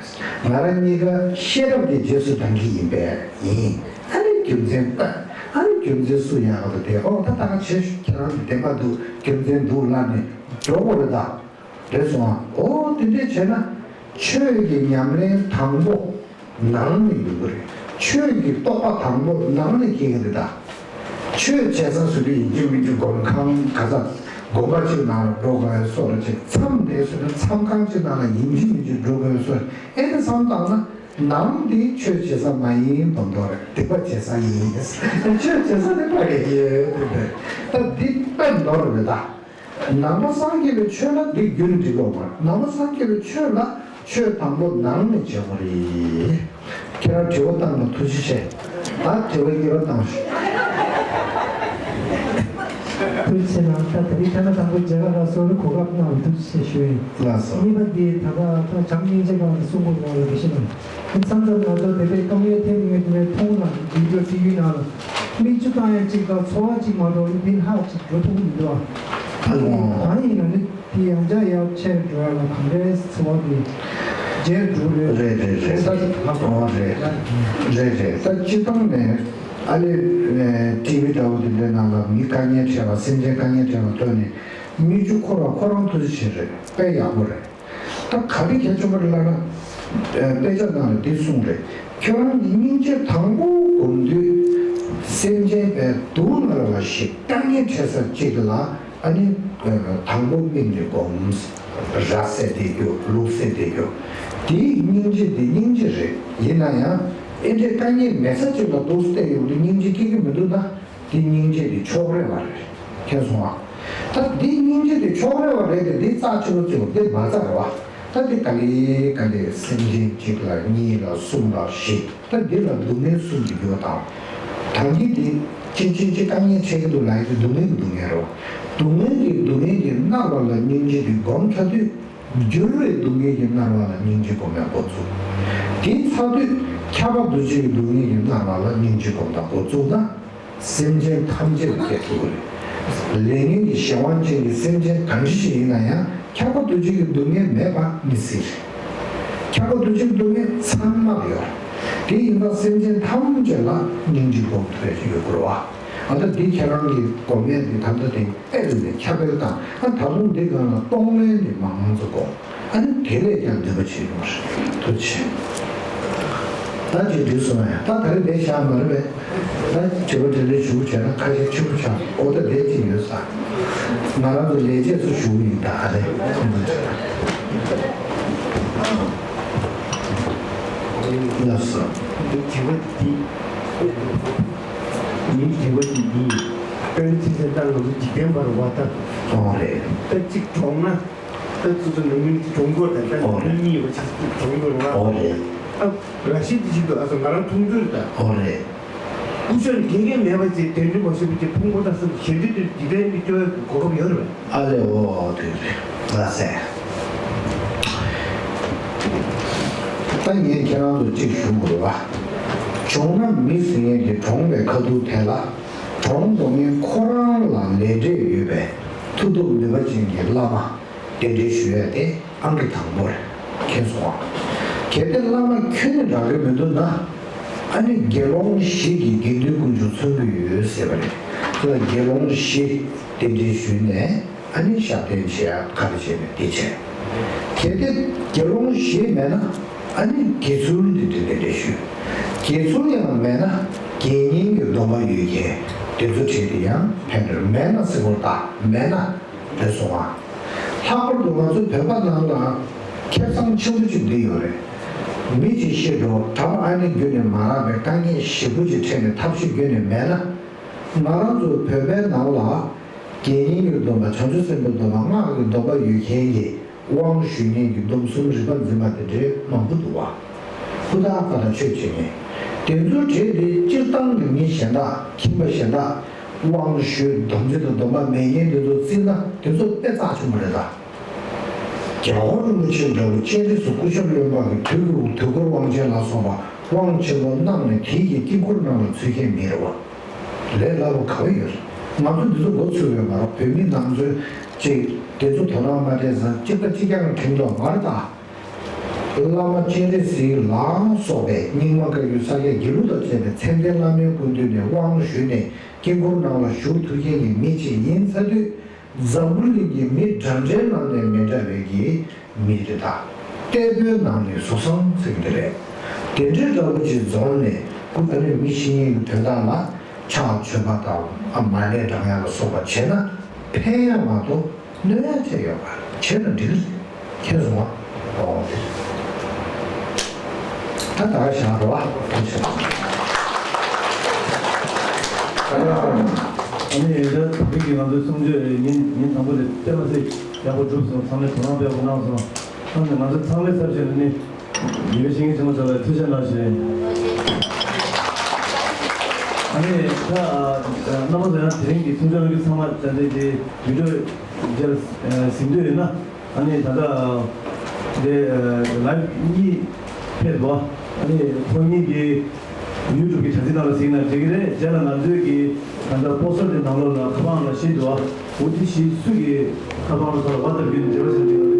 ང་རང་གཉིས་ཀ་ཤེས་རབ་ཀྱི་རྗེས་སུ་འབྲང་གི་ཡིན་པས་ཡིན། ཨ་ནི་རྒྱུ་མཚན་ལྟ། ཨ་ནི་རྒྱུ་མཚན་སུ་ཡག་ག་དེ། ཨོ་ད་ད་ག་བྱེད་ཤོག་ཁྱེད་རང་གི་བདེན་པ་འདུག་རྒྱུ་མཚན་འདུག་ལབ་ནས་འགྲོ་དགོས་རེད་ད། རེད་སོང་ཨ། ཨོ་དེ་འདྲས་བྱས་ན། ཆོས་ཀྱི་ཉམས་ལེན་དང་པོ་ནང་ནས་ཡོང་གི་རེད། ཆོས་ཀྱི་རྟོགས་པ་དང་པོ་ནང་ནས་སྐྱེ་གི་རེད་ད། ཆོས་བྱེད་ས་ཟེར་དུས་ཡིན་གཅིག་མིན་གཅིག་སྒོམ་ཁང་ག་ས་སྒོམ་པ་གཅིག་ནང་ལ་འགྲོ་དགོས་བཟོ་འདྲ་ཅིག་མཚམས་བསྡད་ཟེར་ན་མཚམས་ཁང་གཅིག་ནང་ལ་ཡིན་གཅིག་མིན་གཅིག་འགྲོ་དགོས་བཟོ། ཨེ་ནས་བསམ་བཏང་ན་ནང་འདི་ཆོས་བྱེད་ས་མ་ཡིན་མདོག་མདོག་རེད། སྡིག་པ་བྱེད་ས་ཡིན། ཆོས་བྱེད་ས་དེ་པ་རེད་ཀྱི་དེ་རེད། ད་འདི་དཔེ་མདོག་རེད་ད། ནང་པ་སངས་རྒྱས་པའི་ཆོས་ལ་འདི་རྒྱུན་འགྲིག་གོ་མ། ནང་པ་སངས་རྒྱས་པའི་ཆོས་ལ་ཆོས་དང་པོ་ནང་ནས་བྱེད་དགོས་རེད། ཁྱེད་རང་དྲི་བ་བཏང་ན་ཐུགས་རྗེ་ཆེ། ད་དྲི་བ་གཉིས་པ་བཏང་ཞུ། ཐུགས་རྗེ་ཆེ་གནང་། ད་དེ་རིང་ཐ་ན་དང་པོ་མཇལ་ཁ་ལ་སོགས་གོ་སྐབས་གནང་བ་ཐུགས་རྗེ་ཆེ་ཞུ་ཡིན། ལགས་སོ། གཉིས་པ་འདི་ད་ལྟ་ད་བྱམས་སྙིང་རྗེ་སྒང་ལ་གསུང་དགོས་པ་ལ་དེ་བཞིན་ནོ། མཚམས་མཚམས་ང་ཚོ་དེ་པའི་དཀའ་ངལ་ཐེབས་ངེས་དེ་པའི་མཐོང་ན་འདི་འགྲོ་སྤྲེལ་ཡུལ་ནང་ལ། མིག་ཆུ་བཏང་ཡ་གཅིག་དང་ཚོར་བ་གཅིག་མ་གཏོགས་ནི་འདི་ལྷག་ཅིག་འགྲོ་ཐུབ་ཀྱི་མི་འདུག་ཨ། ཨ་ལོ། གང་ཡིན་ན་ནི་འདི་ཡང་བསྐྱར་ཡར་ཆེར་འགྲོ་ཡ་ལ་གང་འདྲའི་ཚོར་བ་འདི་རྗེས་འགྲོ་རེད། རེད་རེད་རེད། ད་ཧ་གོ། ཨོ་རེད། རེད་རེད། ད་སྤྱི་བཏང་ནས་ཨ་ལེ་ཊི་ཝི་འདྲ་བོ་དེ་འདྲའི་ནང་ལ་མི་དཀའ་ངལ་འཕྲད་པ་སེམས་ཅན་དཀའ་ངལ་འཕྲད་པ་ཐོན་ནས། སྨིག་རྒྱུ་ཁོ་རང་ཁོ་རང་ཐུགས་རྗེ་ཆེ་རེད། དཔེ་ཡག་པོ་རེད། ད་ག་དེ་གལ་ཆེན་པོ་རེད་ལབ་ན། ཨ། དཔེ་ཆ་ནང་ལ་འདི་གསུངས་རེད། ཁྱོད་རང་གི་སྙིང་རྗེ་དང་པོ་སྒོམ་དུས། སེམས་ཅན་པའི་སྡུག་བསྔལ་བ་ཞིག་དཀའ་ངལ་འཕྲད་ས་གཅིག་ལ། ཨ་ནི། ཨ། དང་པོ་དམིགས་ནས་སྒོམ། ར་བསད་བསྡད་རྒྱུ། ལུག་བསད་བསྡད་རྒྱུ། དེའི་སྙིང་རྗེ་དེ་སྙིང་རྗེ་རེད། ཡིན་ན་ཡང་ཨེ་འདྲའི་དཀའ་ངལ་མེད་ས་གཅིག་ལ་འདུག་བལྟས་ཡོང་དུས་སྙིང་རྗེ་སྐྱེ་གི་མི་འདུག་ན། དེ་སྙིང་རྗེ་དེ་ཕྱོགས་རེ་བ་རེད། མཁྱེན་སོང་ཨ། ད་དེ་སྙིང་རྗེ་དེ་ཕྱོགས་རེ་བ་རེད་དེ། དེ་རྩ་ཆེན་པོ་གཅིག་པོ་དེ་མ་རྩ་རེད་བ། ད་དེ་ག་ལེ་ག་ལེ་སེམས་ཅན་གཅིག་ལ་གཉིས་ལ་གསུམ་ལ་བཞི། ད་འདི་ལ་སྡུག་བསྔལ་གསུམ་གྱི་རྒྱུ་དང་། ད་གིན་དེ་ཅི་ཅི་ཅི་དཀའ་ངལ་འཕྲད་ཀྱི་འདུག་ལབ་ཡ་དེ་སྡུག་བསྔལ་གྱི་སྡུག་བསྔལ་རེད་བ། སྡུག་བསྔལ་གྱི་སྡུག་བསྔལ་གྱིས་མནར་བ་ལ་སྙིང་རྗེ་དེ་སྒོམ་ཚར་དུས། འགྱུར་བའི་སྡུག་བསྔལ་གྱིས་མནར་བ་ལ་སྙིང་རྗེ་སྒོམ་ཡང་འགོ་བཙུགས། དེ་ཚར་དུས་ཁྱབ་པ་འདུ་བྱེད་ཀྱི་སྡུག་བསྔལ་གྱིས་མནར་བ་ལ་སྙིང་རྗེ་སྒོམ་སྟངས་འགོ་བཙུགས་ན། སེམས་ཅན་ཐམས་ཅད་ལ་སྐྱེ་ཐུབ་ཀྱི་རེད། ལས་ངན་གྱི་གཞན་དབང་ཅན་གྱི་སེམས་ཅན་གང་ཅི་ཞིག་ཡིན་ན་ཡང་ཁྱབ་པ་འདུ་བྱེད་ཀྱི་སྡུག་བསྔལ་མེད་པ་མི་སྲིད། ཁྱབ་པ་འདུ་བྱེད་ཀྱི་སྡུག་བསྔལ་ཚང་མ་ལ་ཡོད། དེ་ཡིན་ཙང་སེམས་ཅན་ཐམས་ཅད་ལ་སྙིང་རྗེ་སྒོམ་ཐུབ་ཡ་ཅིག་ཡོད་དགོས་རེད་བ། ཨ། ད་འདི་ཁྱེད་རང་གིས་སྒོམ་ཡས་འདི་ད་ལྟ་དེ་ཨེ་རེད་ནས་ཁྱབ་སྤེལ་དང་། ཨ། ད་དུང་འདི་སྒང་ལ་གཏོང་ལེན་འདི་མང་མང་ཙམ་དགོས། ཨ་ནི་དེ་ལས་ཀྱང་འདོད་པ་ཆེ་ཡོང་བ་རེད། ཐུགས་རྗེ་ཆེ། ད་ཅིག་འགྲིག་སོང་ཡ། ད་ད་རེས་འདི་བཞག་མ་རེད་པས། ད་དྲི་བ་དྲིས་ལན་ཞུ་བྱས་ན་ཁ་ཤས་ཕྱི་པོ་ཆགས། ཨོ། ད་འདི་ཅིག་ཡོད་ས། ང་རང་ཚོ་ལས་བྱེད་ཚོ་ཞུ་གི་ཡིན། ད་ཨ་རེ། ལགས་སོ། འདི་དྲི་བ་འདི། མིའི་དྲི་བ་འདི་ཡིན། དཔེར་ན་ཆ་བཞག་ན་ང་ཚོ་འཇིག་རྟེན་པ་རུ་བ་ད། ཨོ་རེད། ད་གཅིག་གྲོངས་ན། ད་ཚོ་ཚོ་ནང་མི་གྲོངས་སྐོར་དང་། ད་ཨོ་རེད། ནང་མི་གཉིས་ཡོད་པ་ཆ་ཚོ་གྲོངས་སྐོར་བ། ཨོ་རེད། ཨ། ར་ཤི་འདི་ཞིག་ཏུ་ཨ་ཚོ་ང་རང་མཐོང་ཚུལ་ད། ཨོ་རེད། སྐུ་ཞབས་དགེ་རྒན་མེད་པ་ཅིག་གདན་འདྲེན་མ་ཞུས་པ་ཅིག་ཕུང་པོ་ད་སོ་གཞན་འདྲེན་དུ་འཇིག་རྟེན་མི་སྐྱོ་བའི་གོ་སྐབས་ཡོད་རེད་པས། ཨ་ལེ། འོ་དེ་རེད། ལགས་སེ། ད་ངས་ཁྱེད་རང་ཚོ་གཅིག་ཞུ་དགོས་པ། བྱུང་ན་མི་ཟེར་མཁན་དེ་གྲོངས་པའི་ཁ་ཐུག་དེ་ལ། གྲོངས་འགྲོ་མཁན་ཁོ་རང་ལ་ལས་འབྲས་ཡོད་པའི་མཐུ་སྟོབས་ནུས་པ་ཅན་གྱི་བླ་མ་གདན་འདྲེན་ཞུ་ཡ་དེ་ཨང་ཀི་དང་པོ་རེད། མཁྱེན་སོང་ཨ། གལ་ཏེ་བླ་མ་ཁྱོན་ནས་རག་གི་མི་འདུག་ན། ཨ་ནི་དགེ་སློང་བཞི་གིས་དགེ་འདུན་དཀོན་མཆོག་མཚོན་གྱི་ཡོད་ཟེར་བ་རེད། དེ་ལ་དགེ་སློང་བཞི་གདན་འདྲེན་ཞུས་ནས། ཨ་ནི་ཞབས་བརྟན་བྱེད་ཡ་ག་རེ་བྱས་ནས་དེ་བྱས། གལ་ཏེ་དགེ་སློང་བཞི་མེད་ན། ཨ་ནི་དགེ་ཚུལ་འདི་འདྲ་གདན་འདྲེན་ཞུས། དགེ་ཚུལ་ཡང་མེད་ན་དགེ་བསྙེན་གྱི་སྡོམ་པ་ཡོད་མཁན་དེ་ཚོ་བྱས་ཏེ་ཡང་ཕན་འདོད། མེད་ན་ཟེར་བ་རེད། ད་མེད་ན་རེད་སོང་ཨ། ལྷག་པར་དུ་ང་ཚོ་བོད་པ་ནང་ལ་ཁེ་བཟང་ཆེན་པོ་ཅིག་འདི་ཡོད་རེད། མི་གཅིག་ཤི་འགྲོ། གྲྭ་པ་ཨ་ནེ་བརྒྱུད་ནས་མ་རག་པའི་དཀའ་ངལ་ཞེ་པོ་ཅིག་འཕྲད་ནས་ཐབས་ཤེས་བརྒྱུད་ནས་མེད་ན། ང་རང་ཚོ་བོད་པའི་ནང་ལ་དགེ་བསྙེན་གྱི་སྡོམ་པ། བྱང་ཆུབ་སེམས་དཔའི་སྡོམ་པ། སྔགས་ཀྱི་སྡོམ་པ་ཡོད་མཁན་གྱི་དབང་ཞུ་མཁན་གྱི་སྡོམ་གསུམ་རིག་པ་འཛིན་པ་དེ་འདྲའི་མང་པོ་འདུག་བ། ཧུར་ཐག་པ་དང་ཆོས་བྱེད་མཁན་དེ་ཚོ་གྲས་དེ་སྤྱིར་བཏང་གི་མི་གཞན་དག་ཁྱིམ་པ་གཞན་དག་དབང་ཞུ་སྡོམ་རྩིས་དང་སྡོམ་པ་མེད་མཁན་དེ་ཚོ་བརྩིས་ན་དེ་ཚོ་དཔེ་རྩ་ཆེན་པོ་རེད་ད། རྒྱལ་བ་རིན་པོ་ཆེ་འདྲ་བོ་སྤྱན་རས་གཟིགས་སྐུ་ཞབས་གླེན་པ་གི་དུས་ཀྱི་དུས་འཁོར་དབང་ཆེན་ལ་སོགས་པ་དབང་ཆེན་པོ་གནང་ནས་དེའི་གི་དཀྱིལ་འཁོར་ནང་ལ་ཚུད་མཁན་མི་རེད་བ། ལས་སླ་པོ་ག་བ་ཡོད་རེད། ང་ཚོ་འདི་ཚོ་མགོ་ཚོས་ཡོད་མ་རེད། བོད་མི་ནང་ཚོས་ཅིག་དེ་ཚོ་དོ་སྣང་མ་སྤྲད་ཙང་གཅིག་པ་གཅིག་རྐྱང་དྲན་མདོག་མ་རེད་ད། བླ་མ་སྤྱན་རས་གཟིགས་ལ་སོགས་པའི་རྙིང་མ་བཀའ་བརྒྱུད་ས་སྐྱ་དགེ་ལུགས་དང་བཅས་པའི་མཚན་ལྡན་བླ་མའི་སྐུ་མདུན་ནས་དབང་ཞུས་ནས་དཀྱིལ་འཁོར་ནང་ལ་བཞུགས་ཐུབ་མཁན་གྱི་མི་ཅིག་ཡིན་ཚར་དུས། འཛམ་བུ་གླིང་གི་མི་འདྲ་འདྲའི་ནང་ནས་མི་འདྲ་བའི་གི་མི་རེད་ད། ལྟད་མོའི་ནང་ནས་བཟོ་བཟང་ཟེར་གི་རེད། དེ་འདྲའི་འདྲ་བོ་ཅིག་འཛོམས་ནས་སྐུ་ཨ་ནི་མི་ཤི་ཡིན་གྱི་དོན་དག་ལ་ཕྱག་མཆོད་པ་དང་། ཨ། མར་ལས་བགྲང་ཡ་ལ་སོགས་པ་བྱས་ན་ཕན་ཡ་མ་གཏོགས་གནོད་ཡ་ཅི་ཡོད་པ། བྱས་ན་འགྲིག་གི་རེད། མཁྱེན་སོང་ང་། ཨོ། ད་ད་ག་བཞག་རོགས། ཐུགས་རྗེ་ཆེ། ཨ་ནི་ད་བོད་ཀྱི་ང་ཚོའི་གསུང་ཆོས་ཉིན་ཉིན་དང་པོ་དེ་དཔེ་མ་སྲིད་ཡག་པོ་གྲུབ་སོང་། ཚང་མས་དོ་སྣང་དཔེ་ཡག་པོ་གནང་སོང་། ཨ་ནི་ང་ཚོ་ཚང་མའི་ཚབ་བྱས་ནས་ནི་དགེ་བའི་བཤེས་གཉེན་ཆེན་མོ་ཚོ་ལ་ཐུགས་རྗེ་གནང་ཞུ། ཨ་ནི་ད་རྣམ་པ་ཚོ་ཡང་དེ་རིང་གི་གསུང་ཆོས་གནང་རྒྱུ་ཚང་མ་ད་ལྟའི་དེ་བི་ཌི་ཡོ་རྗེས་ལ་གཟིགས་འདོད་ཡོད་ན། ཨ་ནི་ད་ལྟ་དེ་ལའིབ་གཉིས་ཕེབས་འདུག་ཨ་ནི་ཁོ་གཉིས་ཀྱི་ཡུ་ཊུབ་ཀྱི་དྲ་ཚིགས་ནང་ལ་གཟིགས་ན་འགྲིག་གི་རེད། རྗེས་ལ་ང་ཚོའི་གི་ད་ལྟ་པོ་སི་ཊར་དེ་ནང་ལོགས་ལ་ཁ་པར་ལ་བཤད་འདུག་འོ་དེ་བཞི་སུ་གི་ཁ་པར་ལ་ཚོ་ལ་ཝ་ཊི་སེབ་བརྒྱུད་ནས་འབྲེལ་བ་བྱས་ནས།